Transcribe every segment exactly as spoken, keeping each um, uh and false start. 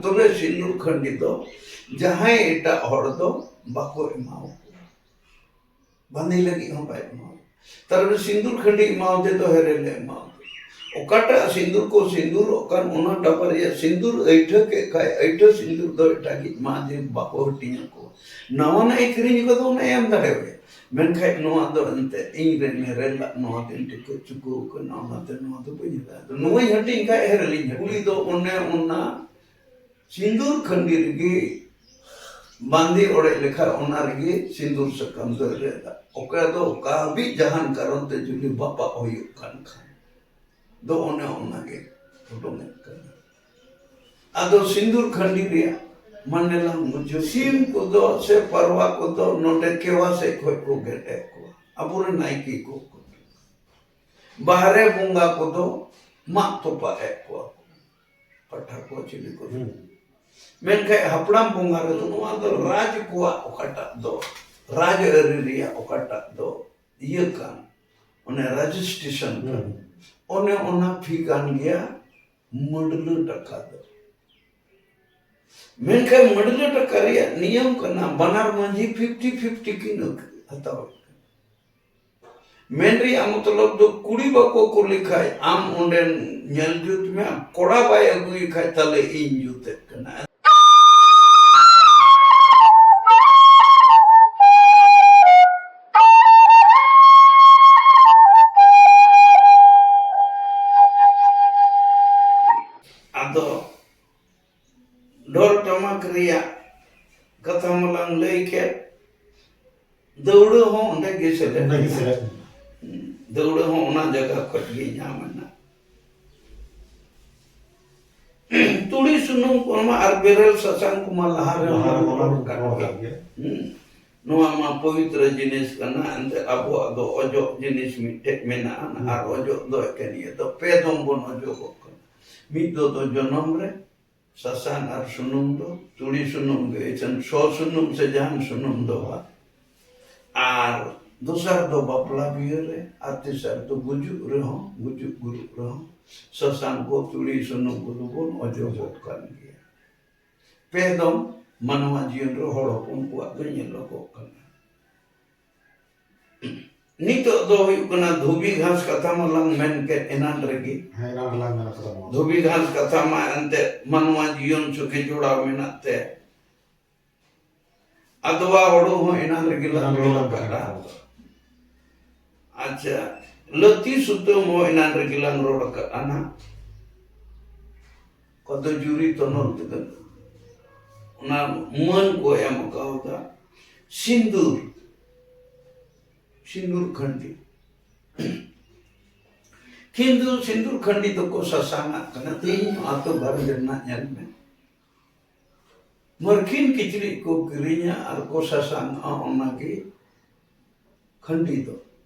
ᱛᱚᱵᱮ ᱥᱤᱸᱫᱩᱨ ᱠᱷᱟᱹᱰᱤ ᱫᱚ ᱡᱟᱦᱟᱸᱭ ᱮᱴᱟᱜ ᱦᱚᱲ ᱫᱚ ᱵᱟᱠᱚ ᱮᱢᱟᱣ ᱠᱚᱣᱟ, ᱵᱟᱸᱫᱮ ᱞᱟᱹᱜᱤᱫ ᱦᱚᱸ ᱵᱟᱭ ᱮᱢᱟᱣ᱾ ᱛᱟᱨ ᱢᱟᱱᱮ ᱥᱤᱸᱫᱩᱨ ᱠᱷᱟᱹᱰᱤ ᱮᱢᱟᱣ ᱛᱮ ᱫᱚ ᱦᱮᱨᱮᱞ ᱮ ᱮᱢᱟᱣ ᱛᱮ᱾ ᱚᱠᱟᱴᱟᱜ ᱥᱤᱸᱫᱩᱨ ᱠᱚ ᱥᱤᱸᱫᱩᱨᱚᱜ ᱠᱟᱱ, ᱚᱱᱟ ᱰᱟᱵᱟ ᱨᱮᱭᱟᱜ ᱥᱤᱸᱫᱩᱨ ᱟᱹᱭᱴᱷᱟᱹ ᱠᱮᱫ ᱠᱷᱟᱡ, ᱟᱹᱭᱴᱷᱟᱹ ᱥᱤᱸᱫᱩᱨ ᱫᱚ ᱮᱴᱟᱜᱤᱡ ᱢᱟ ᱡᱮ ᱵᱟᱠᱚ ᱦᱟᱹᱴᱤᱧ ᱟᱠᱚᱣᱟ᱾ ᱱᱟᱣᱟᱱᱟᱜ ᱮ ᱠᱤᱨᱤᱧ ᱠᱟᱫᱟ, ᱚᱱᱟ ᱮᱢ ᱫᱟᱲᱮᱣᱟᱭᱟ᱾ ᱢᱮᱱᱠᱷᱟᱡ ᱱᱚᱣᱟ ᱫᱚ ᱮᱱᱛᱮ ᱤᱧ ᱨᱮᱱ ᱦᱮᱨᱮᱞᱟᱜ ᱱᱚᱣᱟ ᱫᱚᱧ ᱴᱤᱠᱟᱹ ᱪᱩᱠᱟᱹᱣ ᱠᱟᱱᱟ, ᱚᱱᱟᱛᱮ ᱱᱚᱣᱟ ᱫᱚ ᱵᱟᱹᱧ ᱦᱟᱛᱟᱣᱟ᱾ ᱟᱫᱚ ᱱᱚᱣᱟᱧ ᱦᱟᱹᱴᱤᱧ ᱠᱷᱟᱡ ᱦᱮᱨᱮᱞᱤᱧ ᱦᱟᱹᱴᱤᱧ᱾ ᱠᱩᱲᱤ ᱫᱚ ᱚᱱᱮ ᱚᱱᱟ ᱥᱤᱸᱫᱩᱨ ᱠᱷᱟᱹᱰᱤ ᱨᱮᱜᱮ ᱵᱟᱸᱫᱮ ᱚᱲᱮᱡ ᱞᱮᱠᱷᱟᱡ ᱚᱱᱟ ᱨᱮᱜᱮ ᱥᱤᱸᱫᱩᱨ ᱥᱟᱠᱟᱢ ᱫᱚᱭ ᱨᱮᱫᱟ᱾ ᱚᱠᱟ ᱫᱚ ᱚᱠᱟ ᱦᱟᱹᱵᱤᱡ ᱡᱟᱦᱟᱱ ᱠᱟᱨᱚᱱ ᱛᱮ ᱡᱩᱫᱤ ᱵᱟᱯᱟᱜ ᱦᱩᱭᱩᱜ ᱠᱟᱱ ᱠᱷᱟᱱ ᱫᱚ ᱚᱱᱮ ᱚᱱᱟᱜᱮ ᱚᱰᱚᱝᱮᱫ ᱠᱟᱱᱟ᱾ ᱟᱫᱚ ᱥᱤᱸᱫᱩᱨ ᱠᱷᱟᱹᱰᱤ ᱨᱮᱭᱟᱜ ᱢᱟᱱᱮ ᱞᱟᱝ ᱵᱩᱡᱷᱟᱹᱣ, ᱥᱤᱢ ᱠᱚᱫᱚ ᱥᱮ ᱯᱟᱨᱣᱟ ᱠᱚᱫᱚ ᱱᱚᱰᱮ ᱠᱮᱣᱟ ᱥᱮᱫ ᱠᱷᱚᱡ ᱠᱚ ᱜᱮᱫ ᱮᱫ ᱠᱚᱣᱟ, ᱟᱵᱚᱨᱮᱱ ᱱᱟᱭᱠᱮ ᱠᱚ᱾ ᱵᱟᱦᱨᱮ ᱵᱚᱸᱜᱟ ᱠᱚᱫᱚ ᱢᱟᱜ ᱛᱚᱯᱟᱜ ᱮᱫ ᱠᱚᱣᱟ ᱠᱚ, ᱯᱟᱴᱷᱟ ᱠᱚ ᱪᱤᱞᱤ ᱠᱚ᱾ ᱦᱩᱸ᱾ ᱢᱮᱱᱠᱷᱟᱱ ᱦᱟᱯᱲᱟᱢ ᱵᱚᱸᱜᱟ ᱨᱮᱫᱚ ᱱᱚᱣᱟ ᱫᱚ ᱨᱟᱡᱽ ᱠᱚᱣᱟᱜ ᱚᱠᱟᱴᱟᱜ ᱫᱚ, ᱨᱟᱡᱽ ᱟᱹᱨᱤ ᱨᱮᱭᱟᱜ ᱚᱠᱟᱴᱟᱜ ᱫᱚ ᱤᱭᱟᱹ ᱠᱟᱱ, ᱚᱱᱮ ᱨᱮᱡᱤᱥᱴᱨᱮᱥᱚᱱ ᱠᱟᱱ, ᱦᱩᱸ᱾ ᱚᱱᱮ ᱚᱱᱟ ᱯᱷᱤ ᱠᱟᱱ ᱜᱮᱭᱟ ᱢᱟᱹᱰᱞᱟᱹ ᱴᱟᱠᱟ ᱫᱚ᱾ ᱢᱮᱱᱠᱷᱟᱱ ᱢᱟᱹᱰᱞᱟᱹ ᱴᱟᱠᱟ ᱨᱮᱭᱟᱜ ᱱᱤᱭᱚᱢ ᱠᱟᱱᱟ, ᱵᱟᱱᱟᱨ ᱢᱟᱹᱡᱷᱤ ᱯᱷᱤᱯᱴᱤ ᱯᱷᱤᱯᱴᱤ ᱠᱤᱱ ᱦᱟᱛᱟᱣᱮᱫ ᱠᱟᱱᱟ᱾ ᱢᱮᱱ ᱨᱮᱭᱟᱜ ᱢᱚᱛᱞᱚᱵ ᱫᱚ, ᱠᱩᱲᱤ ᱵᱟᱠᱚ ᱠᱩᱞᱤ ᱠᱷᱟᱡ ᱟᱢ ᱚᱸᱰᱮᱱ ᱧᱮᱞ ᱡᱩᱛ ᱢᱮ, ᱠᱚᱲᱟ ᱵᱟᱭ ᱟᱹᱜᱩᱭ ᱠᱷᱟᱡ ᱛᱟᱦᱞᱮ ᱤᱧ ᱡᱩᱛᱮᱫ ᱠᱟᱱᱟ᱾ ᱟᱫᱚ ᱰᱷᱚᱞ ᱴᱟᱢᱟᱠ ᱨᱮᱭᱟᱜ ᱠᱟᱛᱷᱟ ᱢᱟᱞᱟᱝ ᱞᱟᱹᱭ ᱠᱮᱫ, ᱫᱟᱹᱣᱲᱟᱹ ᱦᱚᱸ ᱚᱸᱰᱮ ᱜᱮ ᱥᱮᱞᱮᱫ ᱚᱸᱰᱮ ᱜᱮ ᱢᱮᱱᱟᱜᱼᱟ᱾ ᱥᱮᱞᱮᱫ ᱢᱮᱱᱟᱜᱼᱟ᱾ ᱦᱩᱸ, ᱫᱟᱹᱣᱲᱟᱹ ᱦᱚᱸ ᱚᱱᱟ ᱡᱟᱭᱜᱟ ᱠᱷᱚᱡ ᱜᱮ ᱧᱟᱢ ᱮᱱᱟ᱾ ᱛᱩᱲᱤ ᱥᱩᱱᱩᱢ ᱠᱚᱢᱟ ᱟᱨ ᱵᱮᱨᱮᱞ ᱥᱟᱥᱟᱝ ᱠᱚᱢᱟ ᱞᱟᱦᱟ ᱨᱮ ᱞᱟᱦᱟ ᱨᱮ ᱵᱚᱱ ᱵᱚᱱ ᱨᱚᱲ ᱠᱟᱫ ᱨᱚᱲ ᱜᱮᱭᱟ᱾ ᱠᱟᱫ ᱜᱮᱭᱟ᱾ ᱦᱩᱸ, ᱱᱚᱣᱟ ᱢᱟ ᱯᱚᱵᱤᱛᱨᱚ ᱡᱤᱱᱤᱥ ᱠᱟᱱᱟ, ᱮᱱᱛᱮ ᱟᱵᱚᱣᱟᱜ ᱫᱚ ᱚᱡᱚᱜ ᱡᱤᱱᱤᱥ ᱢᱤᱫᱴᱮᱡ ᱢᱮᱱᱟᱜᱼᱟ᱾ ᱦᱩᱸ᱾ ᱟᱨ ᱚᱡᱚᱜ ᱫᱚ ᱮᱠᱮᱱ ᱤᱭᱟᱹ ᱫᱚ ᱯᱮ ᱫᱚᱢ ᱵᱚᱱ ᱚᱡᱚᱜᱚᱜ ᱠᱟᱱᱟ᱾ ᱢᱤᱫ ᱫᱚ, ᱫᱚ ᱡᱚᱱᱚᱢ ᱨᱮ, ᱥᱟᱥᱟᱝ ᱟᱨ ᱥᱩᱱᱩᱢ ᱫᱚ, ᱛᱩᱲᱤ ᱥᱩᱱᱩᱢ ᱜᱮ, ᱮᱠᱮᱱ ᱥᱚ ᱥᱩᱱᱩᱢ ᱥᱮ ᱡᱟᱦᱟᱱ ᱥᱩᱱᱩᱢ ᱫᱚ ᱵᱟᱝ᱾ ᱟᱨ ᱫᱚᱥᱟᱨ ᱫᱚ ᱵᱟᱯᱞᱟ ᱵᱤᱦᱟᱹ ᱨᱮ, ᱟᱨ ᱛᱮᱥᱟᱨ ᱫᱚ ᱜᱩᱡᱩᱜ ᱨᱮᱦᱚᱸ, ᱜᱩᱡᱩᱜ ᱜᱩᱨᱩᱜ ᱨᱮᱦᱚᱸ ᱥᱟᱥᱟᱝ ᱠᱚ, ᱛᱩᱲᱤ ᱥᱩᱱᱩᱢ ᱠᱚᱫᱚ ᱵᱚᱱ ᱚᱡᱚᱜᱚᱜ ᱠᱟᱱ ᱜᱮᱭᱟ᱾ ᱯᱮ ᱫᱚᱢ ᱢᱟᱱᱣᱟ ᱡᱤᱭᱚᱱ ᱨᱮ ᱦᱚᱲ ᱦᱚᱯᱚᱱ ᱠᱚᱣᱟᱜ ᱫᱚ ᱧᱮᱞᱚᱜᱚᱜ ᱠᱟᱱᱟ᱾ ᱱᱤᱛᱚᱜ ᱫᱚ ᱦᱩᱭᱩᱜ ᱠᱟᱱᱟ ᱫᱷᱩᱵᱤ ᱜᱷᱟᱥ ᱠᱟᱛᱷᱟ ᱢᱟᱞᱟᱝ ᱢᱮᱱ ᱠᱮᱫ ᱮᱱᱟᱱ ᱨᱮᱜᱮ᱾ ᱦᱮᱸ, ᱮᱱᱟᱱ ᱨᱮᱞᱟᱝ ᱢᱮᱱ ᱠᱟᱫᱟ ᱱᱚᱣᱟ᱾ ᱫᱷᱩᱵᱤ ᱜᱷᱟᱥ ᱠᱟᱛᱷᱟ ᱢᱟ ᱮᱱᱛᱮ ᱢᱟᱱᱣᱟ ᱡᱤᱭᱚᱱ ᱥᱩᱠᱷᱮ ᱡᱚᱲᱟᱣ ᱢᱮᱱᱟᱜ ᱛᱮ, ᱟᱫᱣᱟ ᱦᱳᱲᱳ ᱦᱚᱸ ᱮᱱᱟᱱ ᱨᱮᱜᱮ ᱞᱟᱝ ᱮᱱᱟᱱ ᱨᱮᱜᱮ ᱨᱚᱲ ᱞᱟᱝ ᱟᱠᱟᱫᱟ᱾ ᱢᱮᱱ ᱠᱟᱫᱟ᱾ ᱟᱪᱪᱷᱟ, ᱞᱟᱹᱛᱤ ᱥᱩᱛᱟᱹᱢ ᱦᱚᱸ ᱮᱱᱟᱱ ᱨᱮᱜᱮ ᱞᱟᱝ ᱨᱚᱲ ᱟᱠᱟᱫᱼᱟ ᱱᱟᱦᱟᱜ᱾ ᱠᱚᱫᱚ ᱡᱩᱨᱤ ᱛᱚᱱᱚᱞ ᱛᱮᱫᱚ ᱚᱱᱟ ᱢᱟᱹᱱ ᱠᱚ ᱮᱢ ᱠᱟᱣᱫᱟ᱾ ᱥᱤᱸᱫᱩᱨ, ᱥᱤᱸᱫᱩᱨ ᱠᱷᱟᱹᱱᱰᱤ᱾ ᱠᱤᱱᱛᱩ ᱥᱤᱸᱫᱩᱨ ᱠᱷᱟᱹᱱᱰᱤ ᱫᱚᱠᱚ ᱥᱟᱥᱟᱝᱟᱜ ᱠᱟᱱᱟ᱾ ᱛᱮᱦᱮᱧ ᱟᱛᱳ ᱜᱷᱟᱨᱚᱸᱡᱽ ᱨᱮᱱᱟᱜ ᱧᱮᱞ ᱢᱮ, ᱢᱟᱨᱠᱤᱱ ᱠᱤᱪᱨᱤᱡ ᱠᱚ ᱠᱤᱨᱤᱧᱟ ᱟᱨ ᱠᱚ ᱥᱟᱥᱟᱝᱟᱜᱼᱟ, ᱚᱱᱟᱜᱮ ᱠᱷᱟᱹᱱᱰᱤ ᱫᱚ,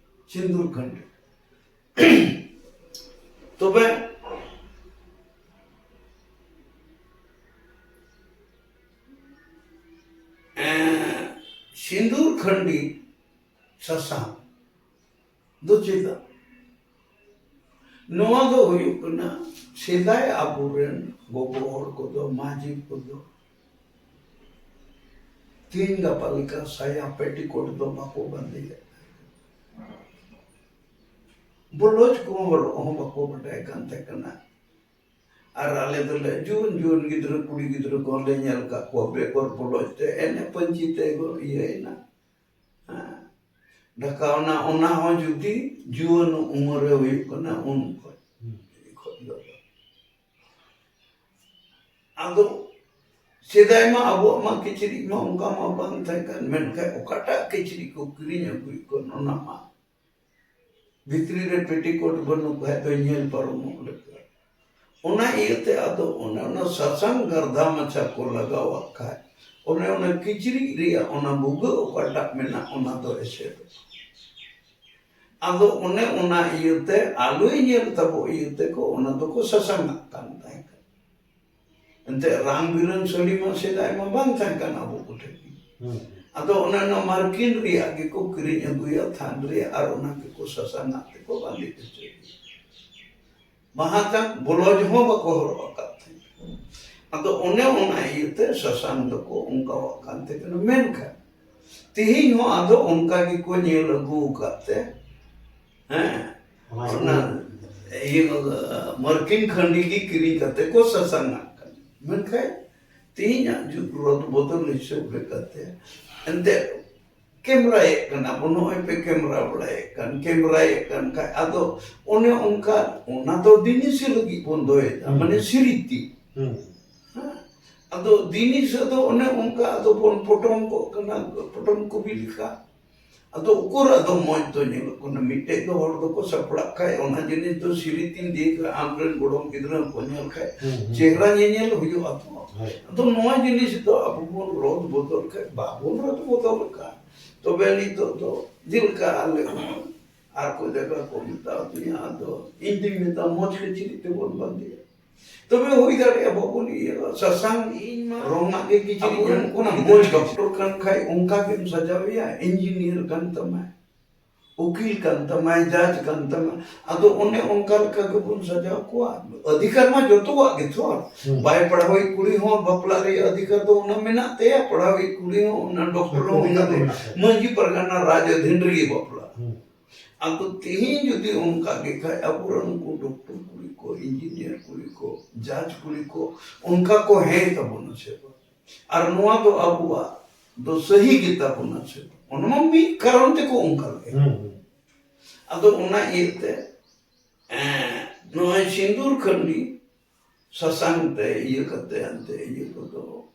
ᱥᱤᱸᱫᱩᱨ ᱠᱷᱟᱹᱱᱰᱤ᱾ ᱛᱚᱵᱮ, ᱮᱸ, ᱥᱤᱸᱫᱩᱨ ᱠᱷᱟᱹᱱᱰᱤ ᱥᱟᱥᱟᱝ ᱫᱚ ᱪᱮᱫᱟᱜ? ᱱᱚᱣᱟ ᱫᱚ ᱦᱩᱭᱩᱜ ᱠᱟᱱᱟ, ᱥᱮᱫᱟᱭ ᱟᱵᱚᱨᱮᱱ ᱜᱚᱜᱚ ᱦᱚᱲ ᱠᱚᱫᱚ, ᱢᱟᱹᱡᱷᱤ ᱠᱚᱫᱚ ᱛᱤᱦᱤᱧ ᱜᱟᱯᱟ ᱞᱮᱠᱟ ᱥᱟᱭᱟ ᱯᱮᱴᱤᱠᱳᱴ ᱫᱚ ᱵᱟᱠᱚ ᱵᱟᱸᱫᱮᱭᱮᱫ ᱛᱟᱦᱮᱸ ᱠᱟᱱᱟ᱾ ᱵᱚᱞᱚᱡ ᱠᱚᱦᱚᱸ ᱦᱚᱨᱚᱜ ᱦᱚᱸ ᱵᱟᱠᱚ ᱵᱟᱰᱟᱭ ᱠᱟᱱ ᱛᱟᱦᱮᱸ ᱠᱟᱱᱟ᱾ ᱟᱨ ᱟᱞᱮ ᱫᱚᱞᱮ ᱡᱩᱣᱟᱹᱱ ᱡᱩᱣᱟᱹᱱ ᱜᱤᱫᱽᱨᱟᱹ, ᱠᱩᱲᱤ ᱜᱤᱫᱽᱨᱟᱹ ᱠᱚᱦᱚᱸ ᱞᱮ ᱧᱮᱞ ᱠᱟᱜ ᱠᱚᱣᱟ ᱵᱮᱜᱚᱨ ᱵᱚᱞᱚᱡ ᱛᱮ ᱮᱱᱮᱡ ᱯᱟᱹᱧᱪᱤ ᱛᱮ ᱠᱚ ᱤᱭᱟᱹᱭᱮᱱᱟ᱾ ᱦᱮᱸ᱾ ᱰᱷᱟᱠᱟᱣᱱᱟ, ᱚᱱᱟ ᱦᱚᱸ ᱡᱩᱫᱤ ᱡᱩᱣᱟᱹᱱ ᱩᱢᱮᱨ ᱨᱮ ᱦᱩᱭᱩᱜ ᱠᱟᱱᱟ ᱩᱱ ᱠᱷᱚᱡ᱾ ᱦᱩᱸ᱾ ᱠᱷᱚᱡ ᱫᱚ ᱵᱟᱝ᱾ ᱟᱫᱚ ᱥᱮᱫᱟᱭ ᱢᱟ ᱟᱵᱚᱣᱟᱜ ᱢᱟ ᱠᱤᱪᱨᱤᱡ ᱢᱟ ᱚᱱᱠᱟ ᱢᱟ ᱵᱟᱝ ᱛᱟᱦᱮᱸ ᱠᱟᱱ, ᱢᱮᱱᱠᱷᱟᱱ ᱚᱠᱟᱴᱟᱜ ᱠᱤᱪᱨᱤᱡ ᱠᱚ ᱠᱤᱨᱤᱧ ᱟᱹᱜᱩᱭᱮᱫ ᱠᱚ, ᱚᱱᱟ ᱢᱟ ᱵᱷᱤᱛᱨᱤ ᱨᱮ ᱯᱮᱴᱤᱠᱳᱴ ᱵᱟᱹᱱᱩᱜ ᱠᱷᱟᱡ ᱫᱚ ᱧᱮᱞ ᱯᱟᱨᱚᱢᱚᱜ ᱞᱮᱠᱟ᱾ ᱚᱱᱟ ᱤᱭᱟᱹᱛᱮ ᱟᱫᱚ ᱚᱱᱮ ᱚᱱᱟ ᱥᱟᱥᱟᱝ ᱜᱟᱨᱫᱟ ᱢᱟᱪᱷᱟ ᱠᱚ ᱞᱟᱜᱟᱣᱟᱜ ᱠᱷᱟᱡ, ᱚᱱᱮ ᱚᱱᱟ ᱠᱤᱪᱨᱤᱡ ᱨᱮᱭᱟᱜ ᱚᱱᱟ ᱵᱷᱩᱜᱟᱹᱜ ᱚᱠᱟᱴᱟᱜ ᱢᱮᱱᱟᱜ, ᱚᱱᱟ ᱫᱚ ᱮᱥᱮᱫᱚᱜᱼᱟ᱾ ᱟᱫᱚ ᱚᱱᱮ ᱚᱱᱟ ᱤᱭᱟᱹᱛᱮ ᱟᱞᱚᱭ ᱧᱮᱞ ᱛᱟᱵᱚ ᱤᱭᱟᱹ ᱛᱮᱠᱚ ᱚᱱᱟ ᱫᱚᱠᱚ ᱥᱟᱥᱟᱝᱟᱜ ᱠᱟᱱ ᱛᱟᱦᱮᱸ ᱠᱟᱱᱟ᱾ ᱮᱱᱛᱮ ᱨᱟᱝ ᱵᱤᱨᱟᱝ ᱥᱟᱹᱲᱤ ᱢᱟ ᱥᱮᱫᱟᱭ ᱢᱟ ᱵᱟᱝ ᱛᱟᱦᱮᱸ ᱠᱟᱱᱟ ᱟᱵᱚ ᱠᱚᱴᱷᱮᱱ᱾ ᱦᱩᱸ᱾ ᱟᱫᱚ ᱚᱱᱮ ᱚᱱᱟ ᱢᱟᱨᱠᱤᱱ ᱨᱮᱭᱟᱜ ᱜᱮᱠᱚ ᱠᱤᱨᱤᱧ ᱟᱹᱜᱩᱭᱟ, ᱛᱷᱟᱱ ᱨᱮᱭᱟᱜ, ᱟᱨ ᱚᱱᱟ ᱜᱮᱠᱚ ᱥᱟᱥᱟᱝᱟᱜ ᱛᱮᱠᱚ ᱵᱟᱸᱫᱮ ᱦᱚᱪᱚᱭᱟ᱾ ᱵᱟᱦᱟ ᱠᱟᱱ ᱵᱚᱞᱚᱡ ᱦᱚᱸ ᱵᱟᱠᱚ ᱦᱚᱨᱚᱜ ᱟᱠᱟᱫ ᱛᱟᱦᱮᱸ᱾ ᱟᱫᱚ ᱚᱱᱮ ᱚᱱᱟ ᱤᱭᱟᱹᱛᱮ ᱥᱟᱥᱟᱝ ᱫᱚᱠᱚ ᱚᱱᱠᱟᱣᱟᱜ ᱠᱟᱱ ᱛᱟᱦᱮᱸ ᱠᱟᱱᱟ᱾ ᱢᱮᱱᱠᱷᱟᱱ ᱛᱮᱦᱮᱧ ᱦᱚᱸ ᱟᱫᱚ ᱚᱱᱠᱟ ᱜᱮᱠᱚ ᱧᱮᱞ ᱟᱹᱜᱩ ᱟᱠᱟᱫ ᱛᱮ, ᱦᱮᱸ, ᱚᱱᱟ ᱤᱭᱟᱹ, ᱢᱟᱨᱠᱤᱱ ᱠᱷᱟᱹᱰᱤ ᱜᱮ ᱠᱤᱨᱤᱧ ᱠᱟᱛᱮ ᱠᱚ ᱥᱟᱥᱟᱝ ᱟᱜ ᱠᱟᱱᱟ᱾ ᱢᱮᱱᱠᱷᱟᱱ ᱛᱮᱦᱮᱧᱟᱜ ᱡᱩᱜᱽ ᱨᱚᱫ ᱵᱚᱫᱚᱞ ᱦᱤᱥᱟᱹᱵ ᱞᱮᱠᱟᱛᱮ ᱮᱱᱛᱮ ᱠᱮᱢᱨᱟᱭᱮᱫ ᱠᱟᱱᱟ ᱵᱚᱱ, ᱱᱚᱜᱼᱚᱭ ᱯᱮ ᱠᱮᱢᱨᱟ ᱵᱟᱲᱟᱭᱮᱫ ᱠᱟᱱ, ᱠᱮᱢᱨᱟᱭᱮᱫ ᱠᱟᱱ ᱠᱷᱟᱡ ᱟᱫᱚ ᱚᱱᱮ ᱚᱱᱠᱟ ᱚᱱᱟ ᱫᱚ ᱫᱤᱱᱤᱥᱤ ᱞᱟᱹᱜᱤᱫ ᱵᱚᱱ ᱫᱚᱦᱚᱭᱮᱫᱟ, ᱦᱩᱸ᱾ ᱢᱟᱱᱮ ᱥᱨᱤᱛᱤ᱾ ᱦᱩᱸ᱾ ᱦᱮᱸ? ᱟᱫᱚ ᱫᱤᱱᱤᱥ ᱫᱚ ᱚᱱᱮ ᱚᱱᱠᱟ ᱟᱫᱚ ᱵᱚᱱ ᱯᱚᱴᱚᱢ ᱠᱚᱜ ᱠᱟᱱᱟ, ᱯᱚᱴᱚᱢ ᱠᱚᱵᱤ ᱞᱮᱠᱟ᱾ ᱟᱫᱚ ᱩᱠᱩᱨ ᱟᱫᱚ ᱢᱚᱡᱽ ᱫᱚ ᱧᱮᱞᱚᱜ ᱠᱟᱱᱟ, ᱢᱤᱫᱴᱮᱡ ᱫᱚ ᱦᱚᱲ ᱫᱚᱠᱚ ᱥᱟᱯᱲᱟᱜ ᱠᱷᱟᱡ, ᱚᱱᱟ ᱡᱤᱱᱤᱥ ᱫᱚ ᱥᱨᱤᱛᱤᱢ ᱫᱤᱭᱮ ᱠᱷᱟᱡ, ᱟᱢᱨᱮᱱ ᱜᱚᱲᱚᱢ ᱜᱤᱫᱽᱨᱟᱹ ᱦᱚᱸᱠᱚ ᱧᱮᱞ ᱠᱷᱟᱡ, ᱦᱩᱸ, ᱦᱩᱸ᱾ ᱪᱮᱦᱨᱟ ᱧᱮᱧᱮᱞ ᱦᱩᱭᱩᱜᱼᱟ ᱛᱚ᱾ ᱦᱳᱭ᱾ ᱟᱫᱚ ᱱᱚᱣᱟ ᱡᱤᱱᱤᱥ ᱫᱚ ᱟᱵᱚ ᱵᱚᱱ ᱨᱚᱫ ᱵᱚᱫᱚᱞ ᱠᱷᱟᱡ, ᱵᱟᱵᱚᱱ ᱨᱚᱫ ᱵᱚᱫᱚᱞ ᱠᱷᱟᱡ, ᱛᱚᱵᱮ ᱱᱤᱛᱚᱜ ᱫᱚ ᱡᱮᱞᱮᱠᱟ ᱟᱞᱮ ᱦᱚᱸ ᱟᱨ ᱠᱚ ᱡᱟᱭᱜᱟ ᱠᱚ ᱢᱮᱛᱟᱣ ᱫᱤᱧᱟ, ᱟᱫᱚ ᱤᱧ ᱫᱩᱧ ᱢᱮᱛᱟ, ᱢᱚᱡᱽ ᱠᱤᱪᱨᱤᱡ ᱛᱮᱵᱚᱱ ᱵᱟᱸᱫᱮᱭᱟ᱾ ᱛᱚᱵᱮ ᱦᱩᱭ ᱫᱟᱲᱮᱭᱟᱜᱼᱟ ᱵᱟᱵᱚᱱ ᱤᱭᱟᱹ, ᱥᱟᱥᱟᱝ ᱤᱧ ᱢᱟ ᱨᱚᱝᱟᱜ ᱜᱮ ᱠᱤᱪᱨᱤᱡ ᱟᱵᱚᱨᱮᱱ ᱮᱢ ᱠᱚ ᱠᱚᱱᱟ ᱜᱤᱫᱽᱨᱟᱹ ᱢᱚᱡᱽ ᱰᱚᱠᱴᱚᱨ ᱠᱟᱱ ᱠᱷᱟᱡ ᱚᱱᱠᱟ ᱜᱮᱢ ᱥᱟᱡᱟᱣᱮᱭᱟ, ᱤᱧᱡᱤᱱᱤᱭᱟᱨ ᱠᱟᱱ ᱛᱟᱢᱟᱭ, ᱩᱠᱤᱞ ᱠᱟᱱ ᱛᱟᱢᱟᱭ, ᱡᱟᱡᱽ ᱠᱟᱱ ᱛᱟᱢᱟᱭ᱾ ᱟᱫᱚ ᱚᱱᱮ ᱚᱱᱠᱟ ᱞᱮᱠᱟ ᱜᱮᱵᱚᱱ ᱥᱟᱡᱟᱣ ᱠᱚᱣᱟ᱾ ᱚᱫᱷᱤᱠᱟᱨ ᱢᱟ ᱡᱚᱛᱚᱣᱟᱜ ᱜᱮ ᱛᱷᱚ᱾ ᱦᱩᱸ᱾ ᱵᱟᱭ ᱯᱟᱲᱦᱟᱣᱤᱡ ᱠᱩᱲᱤ ᱦᱚᱸ ᱵᱟᱯᱞᱟ ᱨᱮᱭᱟᱜ ᱚᱫᱷᱤᱠᱟᱨ ᱫᱚ ᱚᱱᱟ ᱢᱮᱱᱟᱜ ᱛᱟᱭᱟ, ᱯᱟᱲᱦᱟᱣᱤᱡ ᱠᱩᱲᱤ ᱦᱚᱸ ᱚᱱᱟ, ᱰᱚᱠᱴᱚᱨ ᱦᱚᱸ ᱚᱱᱠᱟ ᱜᱮ, ᱢᱟᱹᱡᱷᱤ ᱯᱟᱨᱜᱟᱱᱟ ᱨᱟᱡᱽ ᱟᱹᱫᱷᱤᱱ ᱨᱮᱜᱮ ᱵᱟᱯᱞᱟ᱾ ᱦᱩᱸ᱾ ᱟᱫᱚ ᱛᱮᱦᱮᱧ ᱡᱩᱫᱤ ᱚᱱᱠᱟ ᱜᱮ ᱠᱷᱟᱡ, ᱟᱵᱚᱨᱮᱱ ᱩᱱᱠᱩ ᱰᱚᱠᱴᱚᱨ ᱠᱩᱲᱤ ᱠᱚ, ᱤᱧᱡᱤᱱᱤᱭᱟᱨ ᱠᱩᱲᱤ ᱠᱚ, ᱡᱟᱡᱽ ᱠᱩᱲᱤ ᱠᱚ ᱚᱱᱠᱟ ᱠᱚ ᱦᱮᱸ ᱛᱟᱵᱚᱱᱟ ᱥᱮ ᱵᱟᱝ? ᱟᱨ ᱱᱚᱣᱟ ᱫᱚ ᱟᱵᱚᱣᱟᱜ ᱫᱚ ᱥᱟᱹᱦᱤ ᱜᱮ ᱛᱟᱵᱚᱱᱟ ᱥᱮ ᱵᱟᱝ? ᱚᱱᱟ ᱢᱟ ᱢᱤᱫ ᱠᱟᱨᱚᱱ ᱛᱮᱠᱚ ᱚᱱᱠᱟ ᱞᱮᱫ᱾ ᱦᱩᱸ, ᱦᱩᱸ᱾ ᱟᱫᱚ ᱚᱱᱟ ᱤᱭᱟᱹᱛᱮ, ᱮᱸ, ᱱᱚᱜᱼᱚᱭ ᱥᱤᱸᱫᱩᱨ ᱠᱷᱟᱹᱰᱤ ᱥᱟᱥᱟᱝ ᱛᱮ ᱤᱭᱟᱹ ᱠᱟᱛᱮ ᱮᱱᱛᱮ ᱤᱭᱟᱹ ᱠᱚᱫᱚ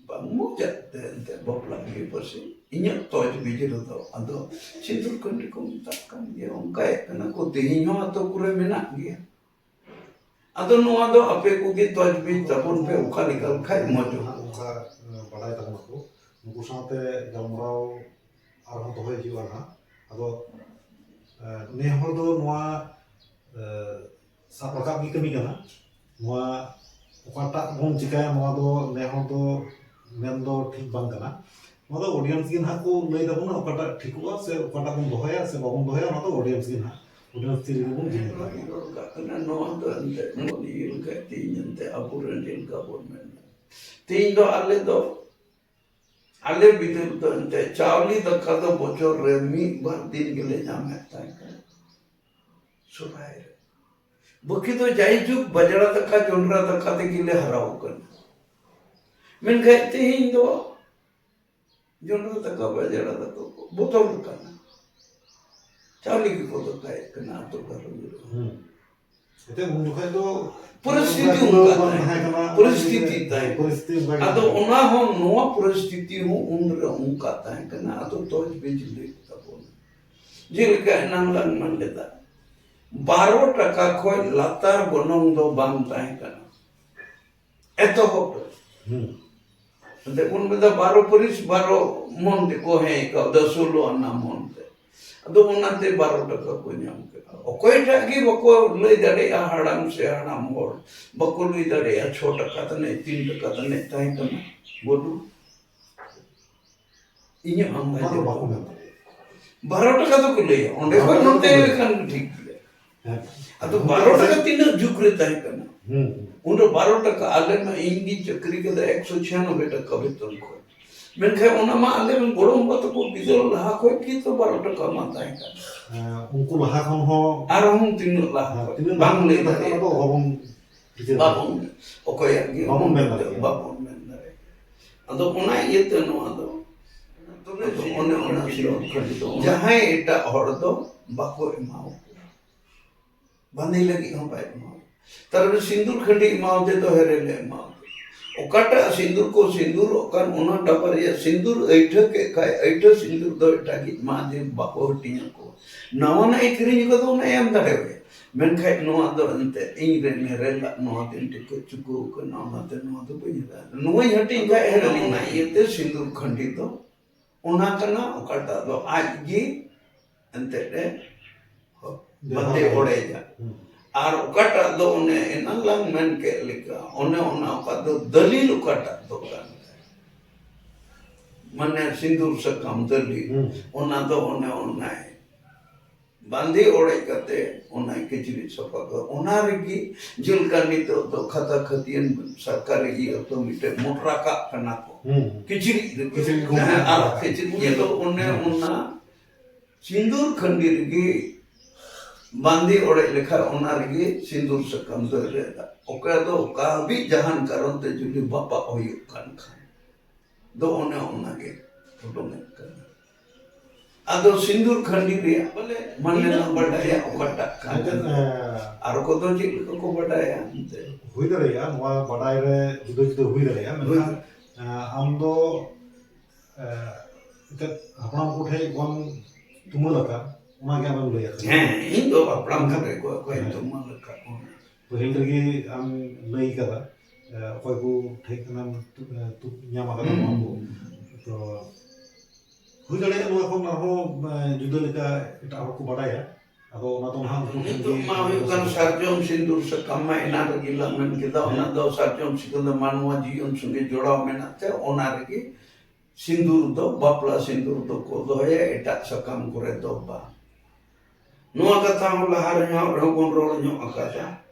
ᱵᱟᱝ ᱢᱚᱡᱟᱜ ᱛᱮ ᱮᱱᱛᱮ ᱵᱟᱯᱞᱟ ᱜᱮ ᱯᱟᱥᱮᱡ ᱤᱧᱟᱹᱜ ᱛᱚᱡᱽᱵᱤᱡᱽ ᱨᱮᱫᱚ᱾ ᱟᱫᱚ ᱥᱤᱸᱫᱩᱨ ᱠᱷᱟᱹᱰᱤ ᱠᱚ ᱢᱮᱛᱟᱜ ᱠᱟᱱ ᱜᱮᱭᱟ, ᱚᱱᱠᱟᱭᱮᱫ ᱠᱟᱱᱟ ᱠᱚ, ᱛᱮᱦᱮᱧ ᱦᱚᱸ ᱟᱛᱳ ᱠᱚᱨᱮ ᱢᱮᱱᱟᱜ ᱜᱮᱭᱟ᱾ ᱟᱫᱚ ᱱᱚᱣᱟ ᱫᱚ ᱟᱯᱮ ᱠᱚᱜᱮ ᱛᱚᱡᱽᱵᱤᱡᱽ ᱛᱟᱵᱚᱱ ᱯᱮ, ᱚᱠᱟ ᱞᱮᱠᱟ ᱞᱮᱠᱷᱟᱡ ᱢᱚᱡᱚᱜᱼᱟ᱾ ᱚᱱᱠᱟ, ᱮ, ᱵᱟᱰᱟᱭ ᱛᱟᱵᱚᱱᱟᱠᱚ, ᱱᱩᱠᱩ ᱥᱟᱶᱛᱮ ᱜᱟᱞᱢᱟᱨᱟᱣ ᱟᱨᱦᱚᱸ ᱫᱚᱦᱚᱭ ᱦᱩᱭᱩᱜᱼᱟ ᱱᱟᱦᱟᱜ᱾ ᱟᱫᱚ, ᱮ, ᱱᱮ ᱦᱚᱲ ᱫᱚ ᱱᱚᱣᱟ, ᱮ, ᱥᱟᱵ ᱨᱟᱠᱟᱵ ᱜᱮ ᱠᱟᱹᱢᱤ ᱠᱟᱱᱟ᱾ ᱱᱚᱣᱟ ᱚᱠᱟᱴᱟᱜ ᱵᱚᱱ ᱪᱤᱠᱟᱹᱭᱟ, ᱱᱚᱣᱟ ᱫᱚ ᱱᱮ ᱦᱚᱲ ᱫᱚ ᱢᱮᱱ ᱫᱚ ᱴᱷᱤᱠ ᱵᱟᱝ ᱠᱟᱱᱟ᱾ ᱱᱚᱣᱟ ᱫᱚ audience ᱜᱮ ᱱᱟᱦᱟᱜ ᱠᱚ ᱞᱟᱹᱭ ᱛᱟᱵᱚᱱᱟ, ᱚᱠᱟᱴᱟᱜ ᱴᱷᱤᱠᱚᱜᱼᱟ ᱥᱮ ᱚᱠᱟᱴᱟᱜ ᱵᱚᱱ ᱫᱚᱦᱚᱭᱟ ᱥᱮ ᱵᱟᱵᱚᱱ ᱫᱚᱦᱚᱭᱟ, ᱚᱱᱟ ᱫᱚ audience ᱜᱮ ᱱᱟᱦᱟᱜ᱾ ᱩᱰᱟᱹᱱ ᱛᱤ ᱨᱮᱜᱮ ᱵᱚᱱ ᱡᱤᱣᱤ ᱠᱟᱜ ᱠᱟᱱᱟ᱾ ᱱᱚᱣᱟ ᱫᱚ ᱮᱱᱛᱮ ᱵᱚᱱ ᱤᱭᱟᱹ ᱞᱮᱠᱷᱟᱡ ᱛᱮᱦᱮᱧ ᱮᱱᱛᱮ ᱟᱵᱚᱨᱮᱱ ᱪᱮᱫ ᱞᱮᱠᱟ ᱵᱚᱱ ᱢᱮᱱᱟ? ᱛᱮᱦᱮᱧ ᱫᱚ ᱟᱞᱮ ᱫᱚ, ᱟᱞᱮ ᱵᱤᱫᱟᱹᱞ ᱫᱚ ᱮᱱᱛᱮ ᱪᱟᱣᱞᱮ ᱫᱟᱠᱟ ᱫᱚ ᱵᱚᱪᱷᱚᱨ ᱨᱮ ᱢᱤᱫ ᱵᱟᱨ ᱫᱤᱱ ᱜᱮᱞᱮ ᱧᱟᱢᱮᱫ ᱛᱟᱦᱮᱸ ᱠᱟᱱᱟ, ᱥᱚᱦᱨᱟᱭ ᱨᱮ᱾ ᱵᱟᱹᱠᱤ ᱫᱚ ᱡᱟᱭᱡᱩᱜᱽ ᱵᱟᱡᱽᱲᱟ ᱫᱟᱠᱟ, ᱡᱚᱱᱰᱨᱟ ᱫᱟᱠᱟ ᱛᱮᱜᱮ ᱞᱮ ᱦᱟᱨᱟᱣ ᱠᱟᱱᱟ᱾ ᱢᱮᱱᱠᱷᱟᱱ ᱛᱮᱦᱮᱧ ᱫᱚ ᱡᱚᱱᱰᱨᱟ ᱫᱟᱠᱟ, ᱵᱟᱡᱽᱲᱟ ᱫᱟᱠᱟ ᱠᱚ ᱵᱚᱫᱚᱞ ᱟᱠᱟᱱᱟ᱾ ᱪᱟᱣᱞᱮ ᱜᱮᱠᱚ ᱫᱟᱠᱟᱭᱮᱫ ᱠᱟᱱᱟ ᱟᱹᱛᱩ ᱜᱷᱟᱨᱚᱸᱡᱽ ᱨᱮ᱾ ᱦᱩᱸ᱾ ᱮᱱᱛᱮ ᱩᱱ ᱡᱚᱠᱷᱚᱱ ᱫᱚ ᱯᱚᱨᱤᱥᱛᱷᱤᱛᱤ ᱚᱱᱠᱟ ᱵᱟᱝ ᱛᱟᱦᱮᱸ ᱛᱟᱦᱮᱸ ᱠᱟᱱᱟ, ᱠᱟᱱᱟ᱾ ᱯᱚᱨᱤᱥᱛᱷᱤᱛᱤ ᱛᱟᱦᱮᱸ ᱯᱚᱨᱤᱥᱛᱷᱤᱛᱤ ᱠᱟᱱᱟ᱾ ᱚᱱᱠᱟ ᱟᱫᱚ ᱜᱮ᱾ ᱚᱱᱟ ᱦᱚᱸ, ᱱᱚᱣᱟ ᱯᱚᱨᱤᱥᱛᱷᱤᱛᱤ ᱦᱚᱸ ᱩᱱ ᱨᱮ ᱚᱱᱠᱟ ᱛᱟᱦᱮᱸ ᱠᱟᱱᱟ᱾ ᱟᱫᱚ ᱛᱚᱡᱽ ᱵᱤᱡᱽ ᱞᱟᱹᱭ ᱛᱟᱵᱚᱱ᱾ ᱡᱮᱞᱮᱠᱟ ᱮᱱᱟᱝ ᱞᱟᱝ ᱢᱮᱱ ᱞᱮᱫᱟ, ᱵᱟᱨᱚ ᱴᱟᱠᱟ ᱠᱷᱚᱱ ᱞᱟᱛᱟᱨ ᱜᱚᱱᱚᱝ ᱫᱚ ᱵᱟᱝ ᱛᱟᱦᱮᱸ ᱠᱟᱱᱟ᱾ ᱮᱛᱚᱦᱚᱵ ᱨᱮ᱾ ᱦᱩᱸ᱾ ᱮᱱᱛᱮ ᱵᱚᱱ ᱢᱮᱱᱫᱟ ᱵᱟᱨᱚ ᱯᱟᱹᱨᱤᱥ ᱵᱟᱨᱚ ᱢᱚᱱ ᱛᱮᱠᱚ ᱦᱮᱸ ᱠᱟᱣᱫᱟ, ᱥᱳᱞᱳ ᱟᱱᱟ ᱢᱚᱱ ᱛᱮ᱾ ᱟᱫᱚ ᱚᱱᱟᱛᱮ ᱵᱟᱨᱚ ᱴᱟᱠᱟ ᱠᱚ ᱧᱟᱢ ᱠᱮᱫᱟ᱾ ᱚᱠᱚᱭᱴᱟᱜ ᱜᱮ ᱵᱟᱠᱚ ᱞᱟᱹᱭ ᱫᱟᱲᱮᱭᱟᱜᱼᱟ, ᱦᱟᱲᱟᱢ ᱥᱮ ᱦᱟᱲᱟᱢ ᱦᱚᱲ ᱵᱟᱠᱚ ᱞᱟᱹᱭ ᱫᱟᱲᱮᱭᱟᱜᱼᱟ ᱪᱷᱚ ᱴᱟᱠᱟ ᱛᱟᱱᱮᱡ, ᱛᱤᱱ ᱴᱟᱠᱟ ᱛᱟᱱᱮᱡ ᱛᱟᱦᱮᱸ ᱠᱟᱱᱟ ᱵᱚᱞᱩ᱾ ᱤᱧᱟᱹᱜ ᱟᱢ ᱚᱱᱟ ᱫᱚ ᱵᱟᱠᱚ ᱢᱮᱱ ᱫᱟᱲᱮᱭᱟᱜᱼᱟ᱾ ᱵᱟᱨᱚ ᱴᱟᱠᱟ ᱫᱚᱠᱚ ᱞᱟᱹᱭᱟ, ᱚᱸᱰᱮ ᱵᱟᱨᱚ ᱠᱷᱚᱱ ᱴᱟᱠᱟ ᱱᱚᱛᱮ ᱫᱚ ᱞᱮᱠᱷᱟᱱ ᱜᱮ ᱴᱷᱤᱠ ᱜᱮᱭᱟ᱾ ᱦᱮᱸ᱾ ᱟᱫᱚ ᱦᱩᱸ᱾ ᱵᱟᱨᱚ ᱴᱟᱠᱟ ᱛᱤᱱᱟᱹᱜ ᱡᱩᱜᱽ ᱨᱮ ᱛᱟᱦᱮᱸ ᱠᱟᱱᱟ? ᱦᱩᱸ᱾ ᱩᱱᱨᱮ ᱵᱟᱨᱚ ᱴᱟᱠᱟ, ᱟᱞᱮ ᱢᱟ, ᱤᱧ ᱜᱤᱧ ᱪᱟᱹᱠᱨᱤ ᱠᱮᱫᱟ ᱮᱠᱥᱚ ᱪᱷᱤᱭᱟᱱᱚᱵᱵᱳᱭ ᱴᱟᱠᱟ ᱵᱮᱛᱚᱱ ᱠᱷᱚᱱ᱾ ᱢᱮᱱᱠᱷᱟᱱ ᱚᱱᱟ ᱢᱟ ᱟᱞᱮ ᱨᱮᱱ ᱜᱚᱲᱚᱢ ᱵᱟ ᱛᱟᱠᱚ ᱵᱤᱫᱟᱹᱞ ᱞᱟᱦᱟ ᱠᱷᱚᱱ ᱜᱮ ᱛᱚ ᱵᱟᱨᱚ ᱴᱟᱠᱟ ᱢᱟ ᱛᱟᱦᱮᱸ ᱠᱟᱱᱟ᱾ ᱦᱮᱸ, ᱩᱱᱠᱩ ᱞᱟᱦᱟ ᱠᱷᱚᱱ ᱦᱚᱸ ᱟᱨᱦᱚᱸ ᱛᱤᱱᱟᱹᱜ ᱞᱟᱦᱟ ᱦᱮᱸ, ᱠᱷᱚᱱ? ᱛᱤᱱᱟᱹᱜ ᱵᱟᱝ ᱞᱟᱦᱟ ᱞᱟᱹᱭ ᱠᱷᱚᱱ ᱫᱟᱲᱮᱭᱟᱜᱼᱟ᱾ ᱟᱫᱚ ᱚᱦᱚᱵᱚᱱ ᱵᱤᱪᱟᱹᱨ ᱵᱟᱵᱚᱱ, ᱚᱠᱚᱭᱟᱜ ᱜᱮ ᱵᱟᱵᱚᱱ ᱢᱮᱱ ᱫᱟᱲᱮᱭᱟᱜᱼᱟ᱾ ᱵᱟᱵᱚᱱ ᱢᱮᱱ ᱫᱟᱲᱮᱭᱟᱜᱼᱟ᱾ ᱟᱫᱚ ᱚᱱᱟ ᱤᱭᱟᱹᱛᱮ ᱱᱚᱣᱟ ᱫᱚ, ᱟᱫᱚ ᱚᱱᱮ ᱚᱱᱟ ᱥᱤᱸᱫᱩᱨ ᱠᱷᱟᱹᱰᱤ ᱫᱚ ᱡᱟᱦᱟᱸᱭ ᱮᱴᱟᱜ ᱦᱚᱲ ᱫᱚ ᱵᱟᱠᱚ ᱮᱢᱟᱣ ᱠᱚᱣᱟ᱾ ᱵᱟᱸᱫᱮ ᱞᱟᱹᱜᱤᱫ ᱦᱚᱸ ᱵᱟᱭ ᱮᱢᱟᱣ᱾ ᱛᱟᱨᱯᱚᱨᱮ ᱥᱤᱸᱫᱩᱨ ᱠᱷᱟᱹᱰᱤ ᱮᱢᱟᱣ ᱛᱮ ᱫᱚ ᱦᱮᱨᱮᱞ ᱮ ᱮᱢᱟᱣ ᱛᱮ᱾ ᱚᱠᱟᱴᱟᱜ ᱥᱤᱸᱫᱩᱨ ᱠᱚ ᱥᱤᱸᱫᱩᱨᱚᱜ ᱠᱟᱱ, ᱚᱱᱟ ᱰᱟᱵᱟ ᱨᱮᱭᱟᱜ ᱥᱤᱸᱫᱩᱨ ᱟᱹᱭᱴᱷᱟᱹ ᱠᱮᱫ ᱠᱷᱟᱡ, ᱟᱹᱭᱴᱷᱟᱹ ᱥᱤᱸᱫᱩᱨ ᱫᱚ ᱮᱴᱟᱜᱤᱡ ᱢᱟ ᱡᱮ ᱵᱟᱠᱚ ᱦᱟᱹᱴᱤᱧ ᱟᱠᱚᱣᱟ᱾ ᱱᱟᱣᱟᱱᱟᱜ ᱮ ᱠᱤᱨᱤᱧ ᱟᱠᱟᱫᱟ, ᱚᱱᱟ ᱮᱢ ᱫᱟᱲᱮᱣᱟᱭᱟ᱾ ᱢᱮᱱᱠᱷᱟᱡ ᱱᱚᱣᱟ ᱫᱚ ᱮᱱᱛᱮ ᱤᱧ ᱨᱮᱱ ᱦᱮᱨᱮᱞᱟᱜ ᱱᱚᱣᱟ ᱫᱚᱧ ᱴᱤᱠᱟᱹ ᱪᱩᱠᱟᱹᱣ ᱠᱟᱱᱟ, ᱚᱱᱟᱛᱮ ᱱᱚᱣᱟ ᱫᱚ ᱵᱟᱹᱧ ᱦᱟᱛᱟᱣᱟ᱾ ᱱᱚᱣᱟᱧ ᱦᱟᱹᱴᱤᱧ ᱠᱷᱟᱡ ᱦᱮᱨᱮᱞ, ᱚᱱᱟ ᱤᱭᱟᱹᱛᱮ ᱥᱤᱸᱫᱩᱨ ᱠᱷᱟᱹᱰᱤ ᱫᱚ ᱚᱱᱟ ᱠᱟᱱᱟ, ᱚᱠᱟᱴᱟᱜ ᱫᱚ ᱟᱡ ᱜᱮ ᱮᱱᱛᱮᱫ ᱮ ᱵᱟᱸᱫᱮ ᱵᱮᱣᱦᱟᱨ᱾ ᱚᱲᱮᱡᱟ᱾ ᱦᱩᱸ᱾ ᱟᱨ ᱚᱠᱟᱴᱟᱜ ᱫᱚ ᱚᱱᱮ ᱮᱱᱟᱝ ᱞᱟᱝ ᱢᱮᱱ ᱠᱮᱫ ᱞᱮᱠᱟ, ᱚᱱᱮ ᱚᱱᱟ ᱚᱠᱟ ᱫᱚ ᱫᱟᱹᱞᱤᱞ ᱚᱠᱟᱴᱟᱜ ᱫᱚ ᱠᱟᱱ ᱛᱟᱭ, ᱢᱟᱱᱮ ᱥᱤᱸᱫᱩᱨ ᱥᱟᱠᱟᱢ ᱫᱟᱹᱞᱤᱞ, ᱦᱩᱸ᱾ ᱚᱱᱟ ᱫᱚ ᱚᱱᱮ ᱚᱱᱟᱭ ᱵᱟᱸᱫᱮ ᱚᱲᱮᱡ ᱠᱟᱛᱮ ᱚᱱᱟ ᱠᱤᱪᱨᱤᱡ ᱥᱟᱯᱷᱟ ᱠᱚ, ᱚᱱᱟ ᱨᱮᱜᱮ ᱡᱮᱞᱮᱠᱟ ᱱᱤᱛᱚᱜ ᱫᱚ ᱠᱷᱟᱛᱟ ᱠᱷᱟᱹᱛᱤᱭᱟᱹᱱ ᱥᱚᱨᱠᱟᱨᱤ ᱤᱭᱟᱹ ᱫᱚ ᱢᱤᱫᱴᱮᱱ ᱢᱚᱴᱨᱟ ᱠᱟᱜ ᱠᱟᱱᱟ ᱠᱚ᱾ ᱦᱩᱸ, ᱦᱩᱸ᱾ ᱠᱤᱪᱨᱤᱡ ᱨᱮ᱾ ᱠᱤᱪᱨᱤᱡ ᱠᱚ ᱦᱮᱸ, ᱢᱮᱱᱟᱜᱼᱟ᱾ ᱟᱨ ᱠᱤᱪᱨᱤᱡ ᱧᱮᱞᱚᱜ, ᱚᱱᱮ ᱦᱩᱸ᱾ ᱚᱱᱟ ᱥᱤᱸᱫᱩᱨ ᱠᱷᱟᱹᱱᱰᱤ ᱨᱮᱜᱮ ᱵᱟᱸᱫᱮ ᱚᱲᱮᱡ ᱞᱮᱠᱷᱟᱱ ᱚᱱᱟ ᱨᱮᱜᱮ ᱥᱤᱸᱫᱩᱨ ᱥᱟᱠᱟᱢ ᱫᱚᱭ ᱨᱮᱫᱟ᱾ ᱚᱠᱟ ᱫᱚ ᱚᱠᱟ ᱦᱟᱹᱵᱤᱡ ᱡᱟᱦᱟᱱ ᱠᱟᱨᱚᱱ ᱛᱮ ᱡᱩᱫᱤ ᱵᱟᱯᱟᱜ ᱦᱩᱭᱩᱜ ᱠᱟᱱ ᱠᱷᱟᱱ ᱫᱚ ᱚᱱᱮ ᱚᱱᱟᱜᱮ ᱩᱰᱩᱝᱮᱫ ᱠᱟᱱᱟ᱾ ᱟᱫᱚ ᱥᱤᱸᱫᱩᱨ ᱠᱷᱟᱹᱱᱰᱤ ᱨᱮᱭᱟᱜ ᱵᱚᱞᱮ ᱢᱟᱱᱮ ᱞᱟᱝ ᱵᱟᱰᱟᱭᱟ ᱚᱠᱟᱴᱟᱜ ᱠᱟᱱᱟ᱾ ᱟᱪᱪᱷᱟ, ᱮᱸ, ᱟᱨ ᱠᱚᱫᱚ ᱪᱮᱫ ᱞᱮᱠᱟ ᱠᱚ ᱵᱟᱰᱟᱭᱟ ᱮᱱᱛᱮ? ᱦᱩᱭ ᱫᱟᱲᱮᱭᱟᱜᱼᱟ, ᱱᱚᱣᱟ ᱵᱟᱰᱟᱭ ᱨᱮ ᱡᱩᱫᱟᱹ ᱡᱩᱫᱟᱹ ᱦᱩᱭ ᱫᱟᱲᱮᱭᱟᱜᱼᱟ, ᱦᱩᱭ ᱢᱮᱱᱠᱷᱟᱱ, ᱫᱟᱲᱮᱭᱟᱜᱼᱟ᱾ ᱮᱸ, ᱟᱢ ᱫᱚ, ᱮᱸ, ᱮᱱᱛᱮᱫ ᱦᱟᱯᱲᱟᱢ ᱠᱚᱴᱷᱮᱡ ᱵᱚᱱ ᱛᱩᱢᱟᱹᱞ ᱟᱠᱟᱫ, ᱚᱱᱟᱜᱮ ᱟᱢᱮᱢ ᱞᱟᱹᱭ ᱟᱠᱟᱫᱟ᱾ ᱦᱮᱸ, ᱤᱧ ᱫᱚ ᱦᱟᱯᱲᱟᱢ ᱠᱚᱴᱷᱮᱡ ᱠᱚ, ᱚᱠᱚᱭ ᱦᱮᱸ᱾ ᱛᱩᱢᱟᱹᱞ ᱟᱠᱟᱫ ᱚᱱᱟ᱾ ᱯᱟᱹᱦᱤᱞ ᱨᱮᱜᱮ ᱟᱢ ᱞᱟᱹᱭ ᱠᱟᱫᱟ, ᱮ, ᱚᱠᱚᱭ ᱠᱚ ᱴᱷᱮᱡ ᱠᱷᱚᱱᱮᱢ ᱛᱩ-, ᱮ, ᱛᱩ-, ᱧᱟᱢ ᱟᱠᱟᱫᱟ ᱦᱩᱸ, ᱱᱚᱣᱟ ᱠᱚ᱾ ᱦᱩᱸ, ᱦᱩᱸ᱾ ᱛᱚ, ᱦᱩᱭ ᱫᱟᱲᱮᱭᱟᱜᱼᱟ ᱱᱚᱣᱟ ᱠᱷᱚᱱ ᱟᱨᱦᱚᱸ, ᱮ, ᱡᱩᱫᱟᱹ ᱞᱮᱠᱟ ᱮᱴᱟᱜ ᱦᱚᱲ ᱠᱚ ᱵᱟᱰᱟᱭᱟ᱾ ᱟᱫᱚ ᱚᱱᱟ ᱫᱚ ᱱᱟᱦᱟᱜ ᱩᱱᱠᱩ ᱴᱷᱮᱱ ᱱᱤᱛᱚᱜ ᱜᱮ ᱢᱟ ᱦᱩᱭᱩᱜ ᱠᱟᱱ ᱥᱟᱨᱡᱚᱢ ᱥᱤᱸᱫᱩᱨ ᱥᱟᱠᱟᱢ ᱢᱟ ᱮᱱᱟᱱ ᱨᱮᱜᱮ ᱞᱟᱝ ᱢᱮᱱ ᱠᱮᱫᱟ, ᱦᱮᱸ᱾ ᱚᱱᱟ ᱫᱚ ᱥᱟᱨᱡᱚᱢ ᱥᱤᱸᱫᱩᱨ ᱫᱚ ᱢᱟᱱᱣᱟ ᱡᱤᱭᱚᱱ ᱥᱚᱸᱜᱮ ᱡᱚᱲᱟᱣ ᱢᱮᱱᱟᱜ ᱛᱮ ᱚᱱᱟ ᱨᱮᱜᱮ ᱥᱤᱸᱫᱩᱨ ᱫᱚ, ᱵᱟᱯᱞᱟ ᱥᱤᱸᱫᱩᱨ ᱫᱚᱠᱚ ᱫᱚᱦᱚᱭᱟ, ᱮᱴᱟᱜ ᱥᱟᱠᱟᱢ ᱠᱚᱨᱮ ᱫᱚ ᱵᱟᱝ᱾ ᱱᱚᱣᱟ ᱠᱟᱛᱷᱟ ᱦᱚᱸ ᱞᱟᱦᱟ ᱨᱮᱦᱚᱸ, ᱨᱮᱦᱚᱸ ᱵᱚᱱ ᱨᱚᱲ ᱧᱚᱜ ᱟᱠᱟᱫᱟ᱾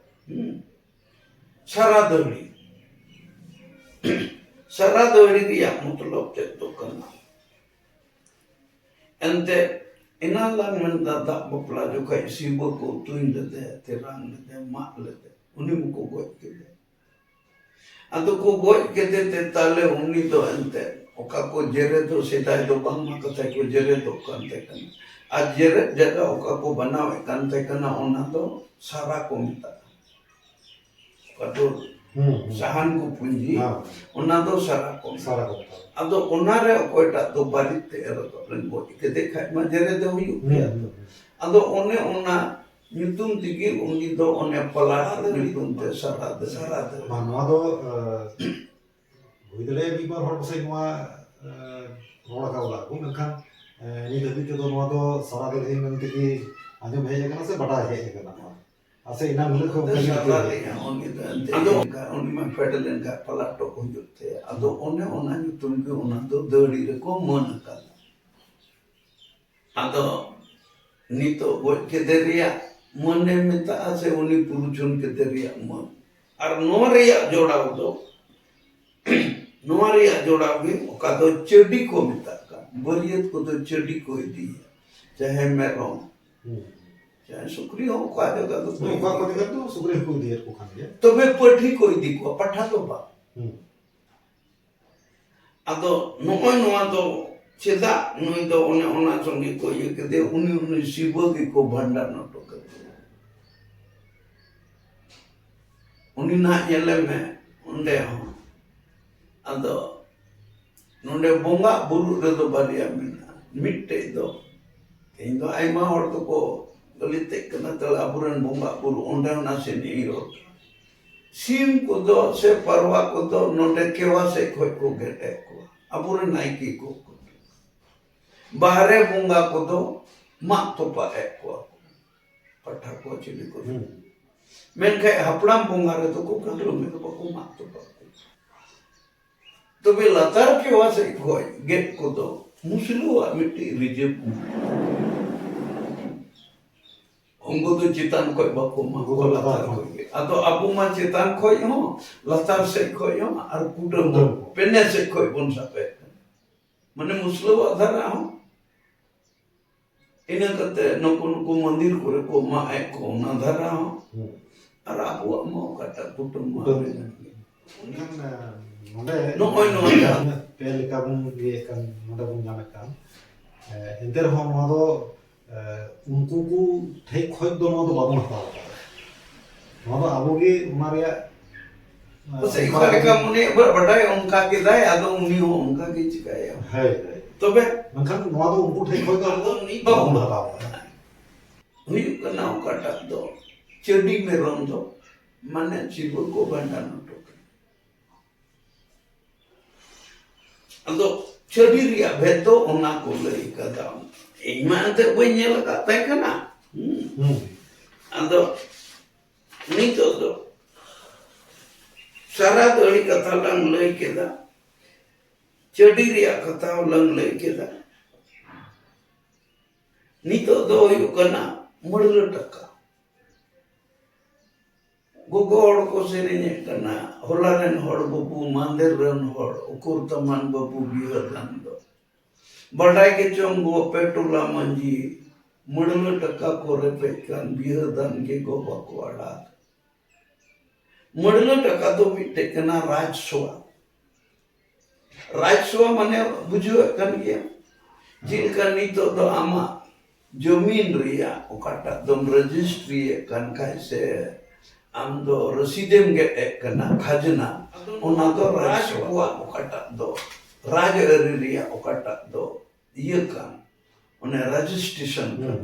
ᱦᱩᱸ᱾ ᱥᱟᱨᱟ ᱫᱟᱹᱦᱲᱤ᱾ ᱥᱟᱨᱟ ᱫᱟᱹᱦᱲᱤ ᱨᱮᱭᱟᱜ ᱢᱚᱛᱞᱚᱵ ᱪᱮᱫ ᱫᱚ ᱠᱟᱱᱟ? ᱮᱱᱛᱮ ᱮᱱᱟᱝ ᱞᱟᱝ ᱢᱮᱱᱫᱟ, ᱫᱟᱜ ᱵᱟᱯᱞᱟ ᱡᱚᱠᱷᱮᱡ ᱥᱤᱵᱟᱹ ᱠᱚ ᱛᱩᱧ ᱞᱮᱫᱮ, ᱛᱮᱨᱟᱝ ᱞᱮᱫᱮ, ᱢᱟᱜ ᱞᱮᱫᱮ, ᱩᱱᱤ ᱢᱟᱠᱚ ᱜᱚᱡ ᱠᱮᱫᱮ᱾ ᱟᱫᱚ ᱠᱚ ᱜᱚᱡ ᱠᱮᱫᱮ ᱛᱮ ᱛᱟᱦᱞᱮ ᱩᱱᱤ ᱫᱚ ᱮᱱᱛᱮ ᱚᱠᱟ ᱠᱚ ᱡᱮᱨᱮᱫ ᱫᱚ ᱥᱮᱫᱟᱭ ᱫᱚ ᱵᱟᱝᱢᱟ ᱠᱟᱛᱷᱟ ᱠᱚ ᱡᱮᱨᱮᱫᱚᱜ ᱠᱟᱱ ᱛᱟᱦᱮᱸ ᱠᱟᱱᱟ᱾ ᱟᱨ ᱡᱮᱨᱮᱫ ᱡᱟᱭᱜᱟ ᱚᱠᱟ ᱠᱚ ᱵᱮᱱᱟᱣᱮᱫ ᱠᱟᱱ ᱛᱟᱦᱮᱸ ᱠᱟᱱᱟ, ᱚᱱᱟ ᱫᱚ ᱥᱟᱨᱟ ᱠᱚ ᱢᱮᱛᱟᱜᱼᱟ᱾ ᱚᱠᱟ ᱫᱚ ᱦᱩᱸ, ᱦᱩᱸ᱾ ᱥᱟᱦᱟᱱ ᱠᱚ ᱯᱩᱸᱡᱤ, ᱦᱮᱸ᱾ ᱚᱱᱟ ᱫᱚ ᱥᱟᱨᱟ ᱠᱚ ᱢᱮᱛᱟᱜᱼᱟ᱾ ᱥᱟᱨᱟ ᱠᱚ ᱢᱮᱛᱟᱜᱼᱟ᱾ ᱟᱫᱚ ᱚᱱᱟᱨᱮ ᱚᱠᱚᱭᱴᱟᱜ ᱫᱚ ᱵᱟᱹᱲᱤᱡ ᱛᱮ ᱮᱨᱚᱜ ᱞᱮᱱ ᱜᱚᱡ ᱠᱮᱫᱮ ᱠᱷᱟᱡ ᱢᱟ ᱡᱮᱨᱮᱫ ᱫᱚ ᱦᱩᱭᱩᱜ ᱦᱩᱸ, ᱜᱮᱭᱟ᱾ ᱦᱩᱸ, ᱦᱩᱸ᱾ ᱟᱫᱚ ᱚᱱᱮ ᱚᱱᱟ ᱧᱩᱛᱩᱢ ᱛᱮᱜᱮ ᱩᱱᱤ ᱫᱚ ᱚᱱᱮ ᱯᱟᱞᱟᱴ ᱧᱩᱛᱩᱢ ᱛᱮ ᱥᱟᱨᱟ ᱫᱟᱹᱦᱲᱤ᱾ ᱥᱟᱨᱟ ᱫᱟᱹᱦᱲᱤ᱾ ᱵᱟᱝ, ᱱᱚᱣᱟ ᱫᱚ, ᱮ, ᱦᱩᱭ ᱫᱟᱲᱮᱭᱟᱜᱼᱟ ᱢᱤᱫ ᱵᱟᱨ ᱦᱚᱲ ᱯᱟᱥᱮᱡ ᱱᱚᱣᱟ, ᱮ, ᱨᱚᱲ ᱟᱠᱟᱫ ᱵᱚᱞᱟ ᱠᱚ, ᱢᱮᱱᱠᱷᱟᱱ, ᱮ, ᱱᱤᱛ ᱦᱟᱹᱵᱤᱡ ᱛᱮᱫᱚ ᱱᱚᱣᱟ ᱫᱚ ᱥᱟᱨᱟ ᱫᱟᱹᱦᱲᱤ ᱢᱮᱱ ᱛᱮᱜᱮ ᱟᱸᱡᱚᱢ ᱦᱮᱡ ᱟᱠᱟᱱᱟ ᱥᱮ ᱵᱟᱰᱟᱭ ᱦᱮᱡ ᱟᱠᱟᱱᱟ ᱱᱚᱣᱟ? ᱟᱨ ᱥᱮ ᱮᱱᱟᱝ ᱦᱤᱞᱳᱜ ᱠᱷᱚᱱ ᱚᱱᱠᱟ ᱜᱮ ᱥᱟᱨᱟ ᱨᱤᱠᱟᱹ ᱫᱟᱹᱦᱲᱤ ᱦᱮᱡ ᱟᱠᱟᱱᱟ? ᱩᱱᱤ ᱫᱚ ᱮᱱᱛᱮ ᱟᱫᱚ ᱚᱱᱠᱟ, ᱩᱱᱤ ᱢᱟ ᱯᱷᱮᱰ ᱞᱮᱱᱠᱷᱟᱱ ᱯᱟᱞᱟᱴᱚᱜ ᱦᱩᱭᱩᱜ ᱛᱟᱭᱟ᱾ ᱟᱫᱚ ᱚᱱᱮ ᱚᱱᱟ ᱧᱩᱛᱩᱢ ᱜᱮ ᱚᱱᱟ ᱫᱚ ᱫᱟᱹᱦᱲᱤ ᱨᱮᱠᱚ ᱢᱟᱹᱱ ᱟᱠᱟᱫᱟ᱾ ᱟᱫᱚ ᱱᱤᱛᱚᱜ ᱜᱚᱡ ᱠᱮᱫᱮ ᱨᱮᱭᱟᱜ ᱢᱟᱹᱱᱮ ᱢᱮᱛᱟᱜᱼᱟ ᱥᱮ ᱩᱱᱤ ᱯᱩᱨᱩᱪᱷᱚᱱ ᱠᱮᱫᱮ ᱨᱮᱭᱟᱜ ᱢᱟᱹᱱ? ᱟᱨ ᱱᱚᱣᱟ ᱨᱮᱭᱟᱜ ᱡᱚᱲᱟᱣ ᱫᱚ, ᱱᱚᱣᱟ ᱨᱮᱭᱟᱜ ᱡᱚᱲᱟᱣ ᱜᱮ ᱚᱠᱟ ᱫᱚ ᱪᱟᱹᱰᱤ ᱠᱚ ᱢᱮᱛᱟᱜ ᱠᱟᱱ, ᱵᱟᱹᱨᱭᱟᱹᱛ ᱠᱚᱫᱚ ᱪᱟᱹᱰᱤ ᱠᱚ ᱤᱫᱤᱭᱟ, ᱪᱟᱦᱮ ᱢᱮᱨᱚᱢ, ᱦᱩᱸ᱾ ᱪᱟᱦᱮ ᱥᱩᱠᱨᱤ ᱦᱚᱸ ᱚᱠᱟ ᱡᱟᱭᱜᱟ ᱫᱚ ᱠᱚ ᱚᱠᱟ ᱤᱫᱤᱭᱟ᱾ ᱠᱚ ᱡᱟᱭᱜᱟ ᱫᱚ ᱥᱩᱠᱨᱤ ᱦᱚᱸᱠᱚ ᱤᱫᱤᱭᱮᱫ ᱠᱚ ᱠᱟᱱ ᱜᱮᱭᱟ᱾ ᱛᱚᱵᱮ ᱯᱟᱹᱴᱷᱤ ᱠᱚ ᱤᱫᱤ ᱠᱚᱣᱟ, ᱯᱟᱴᱷᱟ ᱫᱚ ᱵᱟᱝ᱾ ᱦᱩᱸ᱾ ᱟᱫᱚ ᱱᱚᱜᱼᱚᱭ ᱱᱚᱣᱟ ᱫᱚ ᱪᱮᱫᱟᱜ ᱱᱩᱭ ᱫᱚ ᱚᱱᱮ ᱚᱱᱟ ᱥᱚᱸᱜᱮ ᱠᱚ ᱤᱭᱟᱹ ᱠᱮᱫᱮ, ᱩᱱᱤ, ᱩᱱᱤ ᱥᱤᱵᱟᱹ ᱜᱮᱠᱚ ᱵᱷᱟᱸᱰᱟᱱ ᱦᱚᱴᱚ ᱠᱟᱫᱮᱭᱟ᱾ ᱩᱱᱤ ᱱᱟᱦᱟᱜ ᱧᱮᱞᱮ ᱢᱮ ᱚᱸᱰᱮ ᱦᱚᱸ᱾ ᱟᱫᱚ ᱱᱚᱰᱮ ᱵᱚᱸᱜᱟ ᱵᱩᱨᱩ ᱨᱮᱫᱚ ᱵᱟᱨᱭᱟ ᱢᱮᱱᱟᱜᱼᱟ᱾ ᱢᱤᱫᱴᱮᱡ ᱫᱚ, ᱤᱧ ᱫᱚ ᱟᱭᱢᱟ ᱦᱚᱲ ᱫᱚᱠᱚ ᱞᱟᱹᱞᱤᱛᱮᱜ ᱠᱟᱱᱟ, ᱛᱟᱦᱞᱮ ᱟᱵᱚᱨᱮᱱ ᱵᱚᱸᱜᱟ ᱵᱩᱨᱩ ᱚᱸᱰᱮ ᱦᱚᱸ ᱱᱟᱥᱮ ᱤᱧ ᱨᱚᱲ ᱠᱟᱱᱟ᱾ ᱥᱤᱢ ᱠᱚᱫᱚ ᱥᱮ ᱯᱟᱨᱣᱟ ᱠᱚᱫᱚ ᱱᱚᱰᱮ ᱠᱮᱣᱟ ᱥᱮᱫ ᱠᱷᱚᱡ ᱠᱚ ᱜᱮᱫ ᱮᱫ ᱠᱚᱣᱟ, ᱟᱵᱚᱨᱮᱱ ᱱᱟᱭᱠᱮ ᱠᱚ᱾ ᱵᱟᱦᱨᱮ ᱵᱚᱸᱜᱟ ᱠᱚᱫᱚ ᱢᱟᱜ ᱛᱚᱯᱟᱜ ᱮᱫ ᱠᱚᱣᱟ ᱠᱚ, ᱯᱟᱴᱷᱟ ᱠᱚ ᱪᱤᱞᱤ ᱠᱚ᱾ ᱦᱩᱸ᱾ ᱢᱮᱱᱠᱷᱟᱱ ᱦᱟᱯᱲᱟᱢ ᱵᱚᱸᱜᱟ ᱨᱮᱫᱚ ᱠᱚ ᱠᱩᱴᱟᱹᱢ ᱮᱫ ᱠᱚ, ᱵᱟᱠᱚ ᱢᱟᱜ ᱛᱚᱯᱟᱜ ᱠᱚᱣᱟ᱾ ᱛᱚᱵᱮ ᱞᱟᱛᱟᱨ ᱠᱮᱣᱟ ᱥᱮᱫ ᱠᱷᱚᱡ ᱜᱮᱫ ᱠᱚᱫᱚ ᱢᱩᱥᱞᱟᱹᱣᱟᱜ ᱢᱤᱫᱴᱤᱡ ᱨᱤᱡᱟᱹᱵᱽ ᱢᱮᱱᱟᱜᱼᱟ᱾ ᱩᱱᱠᱩ ᱫᱚ ᱪᱮᱛᱟᱱ ᱠᱷᱚᱡ ᱵᱟᱠᱚ ᱢᱟᱜ ᱩᱱᱠᱩ ᱠᱚᱣᱟ, ᱫᱚ ᱞᱟᱛᱟᱨ ᱞᱟᱛᱟᱨ ᱠᱷᱚᱡ ᱠᱷᱚᱡ᱾ ᱜᱮ᱾ ᱟᱫᱚ ᱟᱵᱚ ᱢᱟ ᱪᱮᱛᱟᱱ ᱠᱷᱚᱡ ᱦᱚᱸ, ᱞᱟᱛᱟᱨ ᱥᱮᱫ ᱠᱷᱚᱡ ᱦᱚᱸ, ᱟᱨ ᱠᱩᱰᱟᱹᱢ ᱠᱩᱰᱟᱹᱢ ᱦᱚᱸ, ᱠᱷᱚᱡ᱾ ᱯᱮᱱᱮ ᱥᱮᱫ ᱠᱷᱚᱡ ᱵᱚᱱ ᱥᱟᱵᱮᱫ ᱠᱟᱱᱟ᱾ ᱢᱟᱱᱮ ᱢᱩᱥᱞᱟᱹᱣᱟᱜ ᱫᱷᱟᱨᱟ ᱦᱚᱸ, ᱤᱱᱟᱹ ᱠᱟᱛᱮ ᱱᱩᱠᱩ, ᱱᱩᱠᱩ ᱢᱚᱱᱫᱤᱨ ᱠᱚᱨᱮ ᱠᱚ ᱢᱟᱜ ᱮᱫ ᱠᱚ, ᱚᱱᱟ ᱫᱷᱟᱨᱟ ᱦᱚᱸ᱾ ᱦᱩᱸ᱾ ᱟᱨ ᱟᱵᱚᱣᱟᱜ ᱢᱟ ᱚᱠᱟᱴᱟᱜ ᱠᱩᱴᱟᱹᱢ ᱢᱟ ᱠᱩᱴᱟᱹᱢ᱾ ᱢᱮᱱᱟᱜ ᱜᱮ᱾ ᱢᱮᱱᱠᱷᱟᱱ, ᱮ, ᱱᱚᱰᱮ ᱱᱚᱜᱼᱚᱭ ᱱᱚᱣᱟ ᱡᱟᱦᱟᱸ ᱡᱟᱦᱟᱸ ᱯᱮ ᱞᱮᱠᱟ ᱵᱚᱱ ᱤᱭᱟᱹᱭᱮᱫ ᱠᱟᱱ, ᱱᱚᱰᱮ ᱵᱚᱱ ᱧᱟᱢᱮᱫ ᱠᱟᱱ, ᱮ, ᱮᱱᱛᱮ ᱨᱮᱦᱚᱸ ᱱᱚᱣᱟ ᱫᱚ, ᱮ, ᱩᱱᱠᱩ ᱠᱚ ᱴᱷᱮᱡ ᱠᱷᱚᱡ ᱫᱚ ᱱᱚᱣᱟ ᱫᱚ ᱵᱟᱵᱚᱱ ᱦᱟᱛᱟᱣ ᱟᱠᱟᱫᱟ᱾ ᱱᱚᱣᱟ ᱫᱚ ᱟᱵᱚ ᱜᱮ ᱚᱱᱟ ᱨᱮᱭᱟᱜ, ᱮ, ᱯᱟᱥᱮᱡ ᱚᱱᱠᱟ ᱚᱠᱟ ᱞᱮᱠᱟ ᱜᱮ ᱢᱚᱱᱮ ᱵᱟ-, ᱵᱟᱰᱟᱭ ᱚᱱᱠᱟ ᱠᱮᱫᱟᱭ, ᱟᱫᱚ ᱩᱱᱤ ᱦᱚᱸ ᱚᱱᱠᱟ ᱜᱮ ᱪᱤᱠᱟᱹᱭᱟ᱾ ᱦᱳᱭ, ᱦᱳᱭ᱾ ᱛᱚᱵᱮ ᱢᱮᱱᱠᱷᱟᱱ ᱱᱚᱣᱟ ᱫᱚ ᱩᱱᱠᱩ ᱴᱷᱮᱡ ᱠᱷᱚᱡ ᱫᱚ ᱟᱵᱚ ᱟᱫᱚ ᱩᱱᱤ ᱵᱟᱵᱚᱱ ᱵᱟᱵᱚᱱ ᱦᱟᱛᱟᱣ ᱟᱠᱟᱫᱟ᱾ ᱦᱩᱭᱩᱜ ᱠᱟᱱᱟ ᱚᱠᱟᱴᱟᱜ ᱫᱚ ᱪᱟᱹᱰᱤ ᱢᱮᱨᱚᱢ ᱫᱚ, ᱢᱟᱱᱮ ᱥᱤᱵᱟᱹ ᱠᱚ ᱵᱷᱟᱸᱰᱟᱱ ᱦᱚᱴᱚ ᱠᱟᱱᱟ᱾ ᱟᱫᱚ ᱪᱟᱹᱰᱤ ᱨᱮᱭᱟᱜ ᱵᱷᱮᱫ ᱫᱚ ᱚᱱᱟ ᱠᱚ ᱞᱟᱹᱭ ᱠᱟᱫᱟ᱾ ᱤᱧ ᱢᱟ ᱮᱱᱛᱮᱫ ᱵᱟᱹᱧ ᱧᱮᱞ ᱟᱠᱟᱫ ᱛᱟᱦᱮᱸ ᱠᱟᱱᱟ᱾ ᱦᱩᱸ᱾ ᱦᱩᱸ᱾ ᱟᱫᱚ ᱱᱤᱛᱚᱜ ᱫᱚ ᱥᱟᱨᱟ ᱫᱟᱹᱲᱤ ᱠᱟᱛᱷᱟ ᱞᱟᱝ ᱞᱟᱹᱭ ᱠᱮᱫᱟ, ᱪᱟᱹᱰᱤ ᱨᱮᱭᱟᱜ ᱠᱟᱛᱷᱟ ᱦᱚᱸ ᱞᱟᱝ ᱞᱟᱹᱭ ᱠᱮᱫᱟ᱾ ᱱᱤᱛᱚᱜ ᱫᱚ ᱦᱩᱭᱩᱜ ᱠᱟᱱᱟ ᱢᱟᱹᱲᱞᱟᱹ ᱴᱟᱠᱟ᱾ ᱜᱚᱜᱚ ᱦᱚᱲ ᱠᱚ ᱥᱮᱨᱮᱧᱮᱫ ᱠᱟᱱᱟ, ᱦᱚᱞᱟ ᱨᱮᱱ ᱦᱚᱲ ᱵᱟᱹᱵᱩ, ᱢᱟᱦᱫᱮᱨ ᱨᱮᱱ ᱦᱚᱲ, ᱩᱠᱩᱨ ᱛᱟᱢᱟᱱ ᱵᱟᱹᱵᱩ ᱵᱤᱦᱟᱹ ᱫᱟᱱ ᱫᱚ᱾ ᱵᱟᱰᱟᱭ ᱜᱮ ᱪᱚᱝ ᱜᱚ ᱟᱯᱮ ᱴᱚᱞᱟ ᱢᱟᱹᱡᱷᱤ, ᱢᱟᱹᱲᱞᱟᱹ ᱴᱟᱠᱟ ᱠᱚ ᱨᱮᱯᱮᱡ ᱠᱟᱱ, ᱵᱤᱦᱟᱹ ᱫᱟᱱ ᱜᱮ ᱜᱚ ᱵᱟᱠᱚ ᱟᱲᱟᱜ᱾ ᱢᱟᱹᱲᱞᱟᱹ ᱴᱟᱠᱟ ᱫᱚ ᱢᱤᱫᱴᱮᱡ ᱠᱟᱱᱟ ᱨᱟᱡᱽᱥᱚᱣᱟ᱾ ᱨᱟᱡᱽᱥᱚᱣᱟ ᱢᱟᱱᱮ ᱵᱩᱡᱷᱟᱹᱣᱮᱫ ᱠᱟᱱ ᱜᱮᱭᱟ, ᱪᱮᱫ ᱞᱮᱠᱟ ᱱᱤᱛᱚᱜ ᱫᱚ ᱟᱢᱟᱜ ᱡᱚᱢᱤᱱ ᱨᱮᱭᱟᱜ ᱚᱠᱟᱴᱟᱜ ᱫᱚᱢ ᱨᱮᱡᱤᱥᱴᱨᱤᱭᱮᱫ ᱠᱟᱱ ᱠᱷᱟᱡ ᱥᱮ ᱟᱢ ᱫᱚ ᱨᱚᱥᱤᱫᱮᱢ ᱜᱮᱫ ᱮᱫ ᱠᱟᱱᱟ, ᱠᱷᱟᱡᱽᱱᱟ, ᱚᱱᱟ ᱫᱚ ᱨᱟᱡᱽᱥᱚᱣᱟ᱾ ᱚᱠᱟᱴᱟᱜ ᱫᱚ ᱨᱟᱡᱽ ᱟᱹᱨᱤ ᱨᱮᱭᱟᱜ ᱚᱠᱟᱴᱟᱜ ᱫᱚ ᱤᱭᱟᱹ ᱠᱟᱱ, ᱚᱱᱮ ᱨᱮᱡᱤᱥᱴᱨᱮᱥᱚᱱ ᱠᱟᱱ, ᱦᱩᱸ᱾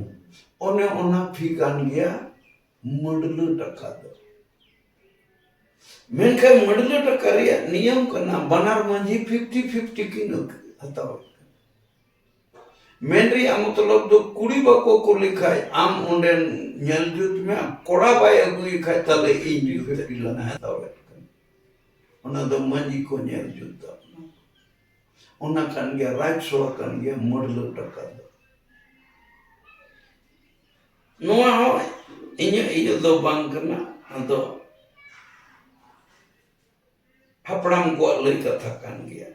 ᱚᱱᱮ ᱚᱱᱟ ᱯᱷᱤ ᱠᱟᱱ ᱜᱮᱭᱟ ᱢᱟᱹᱰᱞᱟᱹ ᱴᱟᱠᱟ ᱫᱚ᱾ ᱢᱮᱱᱠᱷᱟᱱ ᱢᱟᱹᱰᱞᱟᱹ ᱴᱟᱠᱟ ᱨᱮᱭᱟᱜ ᱱᱤᱭᱚᱢ ᱠᱟᱱᱟ, ᱵᱟᱱᱟᱨ ᱢᱟᱹᱡᱷᱤ ᱯᱷᱤᱯᱴᱤ ᱯᱷᱤᱯᱴᱤ ᱠᱤᱱ ᱦᱟᱛᱟᱣᱮᱫ ᱠᱟᱱᱟ᱾ ᱢᱮᱱ ᱨᱮᱭᱟᱜ ᱢᱚᱛᱞᱚᱵ ᱫᱚ, ᱠᱩᱲᱤ ᱵᱟᱠᱚ ᱠᱩᱞᱤ ᱠᱷᱟᱡ ᱟᱢ ᱚᱸᱰᱮ ᱧᱮᱞ ᱡᱩᱛ ᱢᱮ, ᱠᱚᱲᱟ ᱵᱟᱭ ᱟᱹᱜᱩᱭ ᱠᱷᱟᱡ ᱛᱟᱦᱞᱮ ᱤᱧ ᱯᱷᱤᱯᱴᱤ ᱞᱟᱝ ᱦᱟᱛᱟᱣᱮᱫ ᱠᱟᱱᱟ᱾ ᱚᱱᱟ ᱫᱚ ᱢᱟᱹᱡᱷᱤ ᱠᱚ ᱧᱮᱞ ᱡᱩᱛ ᱛᱟᱵᱚᱱᱟ᱾ ᱚᱱᱟ ᱠᱟᱱ ᱜᱮᱭᱟ, ᱨᱟᱡᱽᱥᱚᱣᱟ ᱠᱟᱱ ᱜᱮᱭᱟ ᱢᱟᱹᱰᱞᱟᱹ ᱴᱟᱠᱟ ᱫᱚ᱾ ᱱᱚᱣᱟ ᱦᱚᱸ ᱤᱧᱟᱹᱜ ᱤᱭᱟᱹ ᱫᱚ ᱵᱟᱝ ᱠᱟᱱᱟ, ᱟᱫᱚ ᱦᱟᱯᱲᱟᱢ ᱠᱚᱣᱟᱜ ᱞᱟᱹᱭ ᱠᱟᱛᱷᱟ ᱠᱟᱱ ᱜᱮᱭᱟ᱾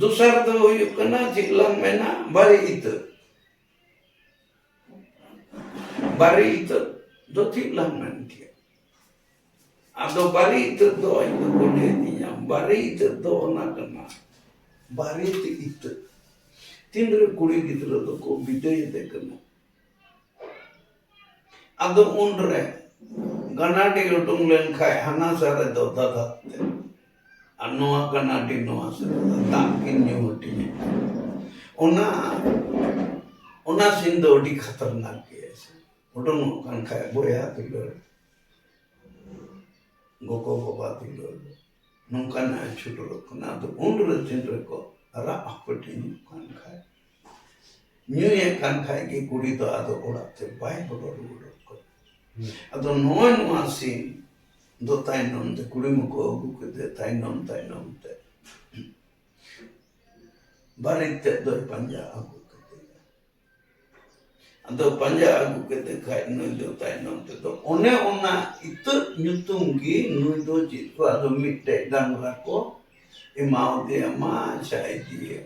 ᱫᱚᱥᱟᱨ ᱫᱚ ᱦᱩᱭᱩᱜ ᱠᱟᱱᱟ, ᱪᱮᱫ ᱞᱟᱝ ᱢᱮᱱᱟ, ᱵᱟᱨᱮ ᱤᱛᱟᱹ᱾ ᱵᱟᱨᱮ ᱤᱛᱟᱹ ᱫᱚ ᱪᱮᱫ ᱞᱟᱝ ᱢᱮᱱ ᱠᱮᱭᱟ? ᱟᱫᱚ ᱵᱟᱨᱮ ᱤᱛᱟᱹ ᱫᱚ ᱤᱧ ᱫᱚᱠᱚ ᱞᱟᱹᱭ ᱫᱤᱧᱟ, ᱵᱟᱨᱮ ᱤᱛᱟᱹ ᱫᱚ ᱚᱱᱟ ᱠᱟᱱᱟ, ᱵᱟᱨᱮ ᱤᱛᱟᱹ᱾ ᱛᱤᱱᱨᱮ ᱠᱩᱲᱤ ᱜᱤᱫᱽᱨᱟᱹ ᱫᱚᱠᱚ ᱵᱤᱫᱟᱹᱭᱮᱫᱮ ᱠᱟᱱᱟ, ᱟᱫᱚ ᱩᱱᱨᱮ ᱜᱟᱱᱟᱰᱤ ᱩᱰᱩᱝ ᱞᱮᱱᱠᱷᱟᱡ ᱦᱟᱱᱟ ᱥᱟ ᱨᱮᱫᱚ ᱫᱟᱫᱟ ᱛᱮ, ᱟᱨ ᱱᱚᱣᱟ ᱜᱟᱱᱟᱰᱤ ᱱᱚᱣᱟ ᱥᱟ ᱨᱮᱫᱚ ᱫᱟᱜ ᱠᱤᱱ ᱧᱩ ᱦᱟᱹᱴᱤᱧᱮᱫ ᱠᱟᱱᱟ᱾ ᱚᱱᱟ, ᱚᱱᱟ ᱥᱤᱱ ᱫᱚ ᱟᱹᱰᱤ ᱠᱷᱟᱛᱟᱨᱱᱟᱠ ᱜᱮᱭᱟ ᱥᱮ᱾ ᱩᱰᱩᱝᱚᱜ ᱠᱟᱱ ᱠᱷᱟᱡ ᱵᱚᱭᱦᱟ ᱫᱩᱞᱟᱹᱲ, ᱜᱚᱜᱚ ᱵᱟᱵᱟ ᱫᱩᱞᱟᱹᱲ, ᱱᱚᱝᱠᱟᱱᱟᱜ ᱮ ᱪᱷᱩᱰᱩᱨᱚᱜ ᱠᱟᱱᱟ᱾ ᱟᱫᱚ ᱩᱱ ᱨᱮ ᱛᱤᱱ ᱨᱮᱠᱚ ᱨᱟᱜ ᱦᱟᱹᱯᱟᱹᱴᱤᱧᱚᱜ ᱠᱟᱱ ᱠᱷᱟᱡ, ᱧᱩᱭᱮᱫ ᱠᱟᱱ ᱠᱷᱟᱡ ᱜᱮ ᱠᱩᱲᱤ ᱫᱚ ᱟᱫᱚ ᱚᱲᱟᱜ ᱛᱮ ᱵᱟᱭ ᱵᱚᱞᱚ ᱨᱩᱣᱟᱹᱲᱚᱜ ᱠᱟᱱᱟ᱾ ᱦᱩᱸ᱾ ᱟᱫᱚ ᱱᱚᱜᱼᱚᱭ ᱱᱚᱣᱟ ᱥᱤᱱ ᱫᱚ ᱛᱟᱭᱱᱚᱢ ᱛᱮ ᱠᱩᱲᱤ ᱢᱟᱠᱚ ᱟᱹᱜᱩ ᱠᱮᱫᱮ ᱛᱟᱭᱱᱚᱢ ᱛᱟᱭᱱᱚᱢ ᱛᱮ᱾ ᱵᱟᱨᱮᱛ ᱛᱮᱫ ᱫᱚᱭ ᱯᱟᱸᱡᱟ ᱟᱹᱜᱩ ᱠᱮᱫᱮᱭᱟ᱾ ᱟᱫᱚ ᱯᱟᱸᱡᱟ ᱟᱹᱜᱩ ᱠᱮᱫᱮ ᱠᱷᱟᱡ ᱱᱩᱭ ᱫᱚ ᱛᱟᱭᱱᱚᱢ ᱛᱮᱫᱚ ᱚᱱᱮ ᱚᱱᱟ ᱤᱛᱟᱹᱫ ᱧᱩᱛᱩᱢ ᱜᱮ ᱱᱩᱭ ᱫᱚ ᱪᱮᱫ ᱠᱚ ᱟᱫᱚ ᱢᱤᱫᱴᱮᱡ ᱰᱟᱝᱨᱟ ᱠᱚ ᱮᱢᱟᱣᱟᱫᱮᱭᱟ, ᱢᱟ ᱟᱪᱪᱷᱟ ᱤᱫᱤᱭᱮᱢ᱾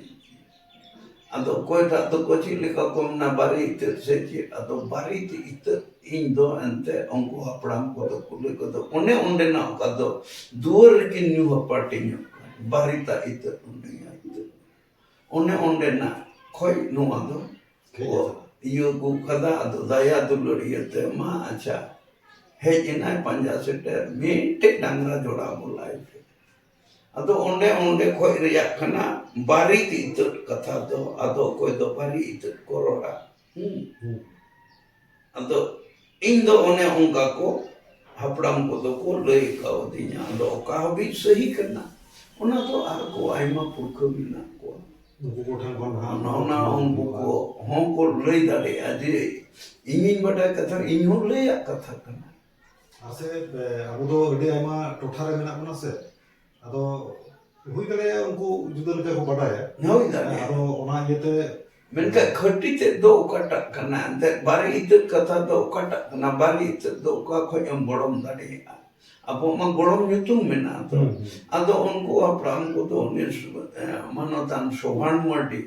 ᱟᱫᱚ ᱚᱠᱚᱭᱴᱟᱜ ᱫᱚᱠᱚ ᱪᱮᱫ ᱞᱮᱠᱟ ᱠᱚ ᱢᱮᱱᱟ, ᱵᱟᱨᱮ ᱤᱛᱟᱹᱫ ᱥᱮ ᱪᱮᱫ, ᱟᱫᱚ ᱵᱟᱨᱮ ᱤᱛᱟᱹᱫ ᱤᱧ ᱫᱚ ᱮᱱᱛᱮ ᱩᱱᱠᱩ ᱦᱟᱯᱲᱟᱢ ᱠᱚᱫᱚ ᱠᱚ ᱞᱟᱹᱭ ᱠᱚᱫᱚ ᱚᱱᱮ ᱚᱸᱰᱮᱱᱟᱜ ᱚᱠᱟ ᱫᱚ ᱫᱩᱣᱟᱹᱨ ᱨᱮᱠᱤᱱ ᱧᱩ ᱦᱟᱯᱟᱴᱤᱧᱚᱜ ᱠᱟᱱ, ᱵᱟᱨᱮᱛᱟᱜ ᱤᱛᱟᱹᱫ ᱚᱸᱰᱮᱱᱟᱜ ᱤᱛᱟᱹᱫ᱾ ᱚᱱᱮ ᱚᱸᱰᱮᱱᱟᱜ ᱠᱷᱚᱡ ᱱᱚᱣᱟ ᱫᱚ ᱠᱚ ᱤᱭᱟᱹ ᱟᱹᱜᱩ ᱠᱟᱫᱟ᱾ ᱟᱫᱚ ᱫᱟᱭᱟ ᱫᱩᱞᱟᱹᱲ ᱤᱭᱟᱹᱛᱮ ᱢᱟ ᱟᱪᱪᱷᱟ ᱦᱮᱡ ᱮᱱᱟᱭ ᱯᱟᱸᱡᱟ ᱥᱮᱴᱮᱨ, ᱢᱤᱫᱴᱮᱡ ᱰᱟᱝᱨᱟ ᱡᱚᱲᱟᱣ ᱵᱚᱞᱟᱭ ᱯᱮ᱾ ᱟᱫᱚ ᱚᱸᱰᱮ, ᱚᱸᱰᱮ ᱠᱷᱚᱡ ᱨᱮᱭᱟᱜ ᱠᱟᱱᱟ ᱵᱟᱨᱮᱛ ᱤᱛᱟᱹᱫ ᱠᱟᱛᱷᱟ ᱫᱚ᱾ ᱟᱫᱚ ᱚᱠᱚᱭ ᱫᱚ ᱵᱟᱨᱮ ᱤᱛᱟᱹᱫ ᱠᱚ ᱨᱚᱲᱟ᱾ ᱦᱩᱸ᱾ ᱦᱩᱸ᱾ ᱟᱫᱚ ᱤᱧ ᱫᱚ ᱚᱱᱮ ᱚᱱᱠᱟ ᱠᱚ ᱦᱟᱯᱲᱟᱢ ᱠᱚᱫᱚ ᱠᱚ ᱞᱟᱹᱭ ᱠᱟᱣᱫᱤᱧᱟ᱾ ᱟᱫᱚ ᱚᱠᱟ ᱦᱟᱹᱵᱤᱡ ᱥᱟᱹᱦᱤ ᱠᱟᱱᱟ, ᱚᱱᱟ ᱫᱚ ᱟᱨ ᱠᱚ ᱟᱭᱢᱟ ᱯᱩᱨᱠᱷᱟᱹ ᱢᱮᱱᱟᱜ ᱠᱚᱣᱟ᱾ ᱩᱱᱠᱩ ᱠᱚ ᱴᱷᱮᱱ ᱠᱷᱚᱱ ᱦᱟᱸᱜ ᱚᱱᱟ, ᱚᱱᱟ ᱩᱱᱠᱩ ᱠᱚ ᱦᱚᱸ ᱠᱚ ᱞᱟᱹᱭ ᱫᱟᱲᱮᱭᱟᱜᱼᱟ ᱡᱮ ᱤᱧᱤᱧ ᱵᱟᱰᱟᱭ ᱠᱟᱛᱷᱟ, ᱤᱧ ᱦᱚᱸ ᱞᱟᱹᱭᱟᱜ ᱠᱟᱛᱷᱟ ᱠᱟᱱᱟ᱾ ᱟᱨ ᱥᱮ, ᱮ, ᱟᱵᱚ ᱫᱚ ᱟᱹᱰᱤ ᱟᱭᱢᱟ ᱴᱚᱴᱷᱟ ᱨᱮ ᱢᱮᱱᱟᱜ ᱵᱚᱱᱟ ᱥᱮ, ᱟᱫᱚ ᱦᱩᱭ ᱫᱟᱲᱮᱭᱟᱜᱼᱟ ᱩᱱᱠᱩ ᱡᱩᱫᱟ ᱞᱮᱠᱟ ᱠᱚ ᱵᱟᱰᱟᱭᱟ᱾ ᱦᱩᱭ ᱫᱟᱲᱮᱭᱟᱜᱼᱟ᱾ ᱟᱫᱚ ᱚᱱᱟ ᱤᱭᱟᱹᱛᱮ ᱢᱮᱱᱠᱷᱟᱱ ᱠᱷᱟᱹᱴᱤ ᱛᱮᱫ ᱫᱚ ᱚᱠᱟᱴᱟᱜ ᱠᱟᱱᱟ? ᱮᱱᱛᱮᱫ ᱵᱟᱨᱮ ᱤᱛᱟᱹᱫ ᱠᱟᱛᱷᱟ ᱫᱚ ᱚᱠᱟᱴᱟᱜ ᱠᱟᱱᱟ? ᱵᱟᱨᱮ ᱤᱛᱟᱹᱫ ᱫᱚ ᱚᱠᱟ ᱠᱷᱚᱡ ᱮᱢ ᱜᱚᱲᱚᱢ ᱫᱟᱲᱮᱭᱟᱜᱼᱟ? ᱟᱵᱚ ᱢᱟ ᱜᱚᱲᱚᱢ ᱧᱩᱛᱩᱢ ᱢᱮᱱᱟᱜᱼᱟ ᱛᱚ᱾ ᱦᱩᱸ, ᱦᱩᱸ᱾ ᱟᱫᱚ ᱩᱱᱠᱩ ᱦᱟᱯᱲᱟᱢ ᱠᱚᱫᱚ ᱩᱱᱤ ᱥᱩ-, ᱮ, ᱢᱟᱱᱚᱛᱟᱱ ᱥᱳᱵᱷᱟᱱ ᱢᱟᱨᱰᱤ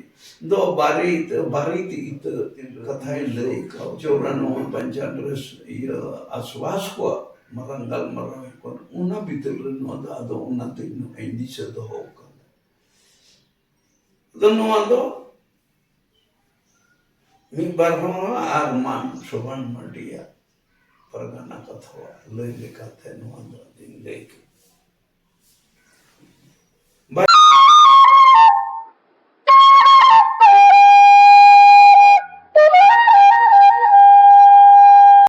ᱫᱚ ᱵᱟᱨᱮ ᱤᱛᱟᱹ, ᱵᱟᱨᱮ ᱤᱛᱟᱹ ᱠᱟᱛᱷᱟᱭ ᱞᱟᱹᱭ ᱠᱟᱣ᱾ ᱪᱚᱣᱨᱟᱱᱚᱵᱵᱳᱭ ᱯᱚᱧᱪᱟᱱᱱᱚ ᱨᱮ ᱤᱭᱟᱹ ᱟᱥᱵᱟᱥ ᱠᱚᱣᱟᱜ ᱢᱟᱨᱟᱝ ᱜᱟᱞᱢᱟᱨᱟᱣ ᱦᱩᱭᱩᱜ ᱠᱟᱱᱟ᱾ ᱚᱱᱟ ᱵᱷᱤᱛᱤᱨ ᱨᱮ ᱱᱚᱣᱟ ᱫᱚ ᱟᱫᱚ ᱚᱱᱟᱛᱮ ᱱᱚᱜᱼᱚᱭ ᱫᱤᱥᱟᱹ ᱫᱚᱦᱚ ᱠᱟᱫᱟ᱾ ᱟᱫᱚ ᱱᱚᱣᱟ ᱫᱚ ᱢᱤᱫ ᱵᱟᱨ ᱦᱚᱲ ᱟᱨ ᱢᱟᱱ ᱥᱳᱵᱷᱟᱱ ᱢᱟᱨᱰᱤᱭᱟᱜ ᱯᱟᱨᱜᱟᱱᱟ ᱠᱟᱛᱷᱟᱣᱟᱜ ᱞᱟᱹᱭ ᱞᱮᱠᱟᱛᱮ ᱱᱚᱣᱟ ᱫᱚ ᱟᱫᱚᱧ ᱞᱟᱹᱭ ᱠᱮᱫ᱾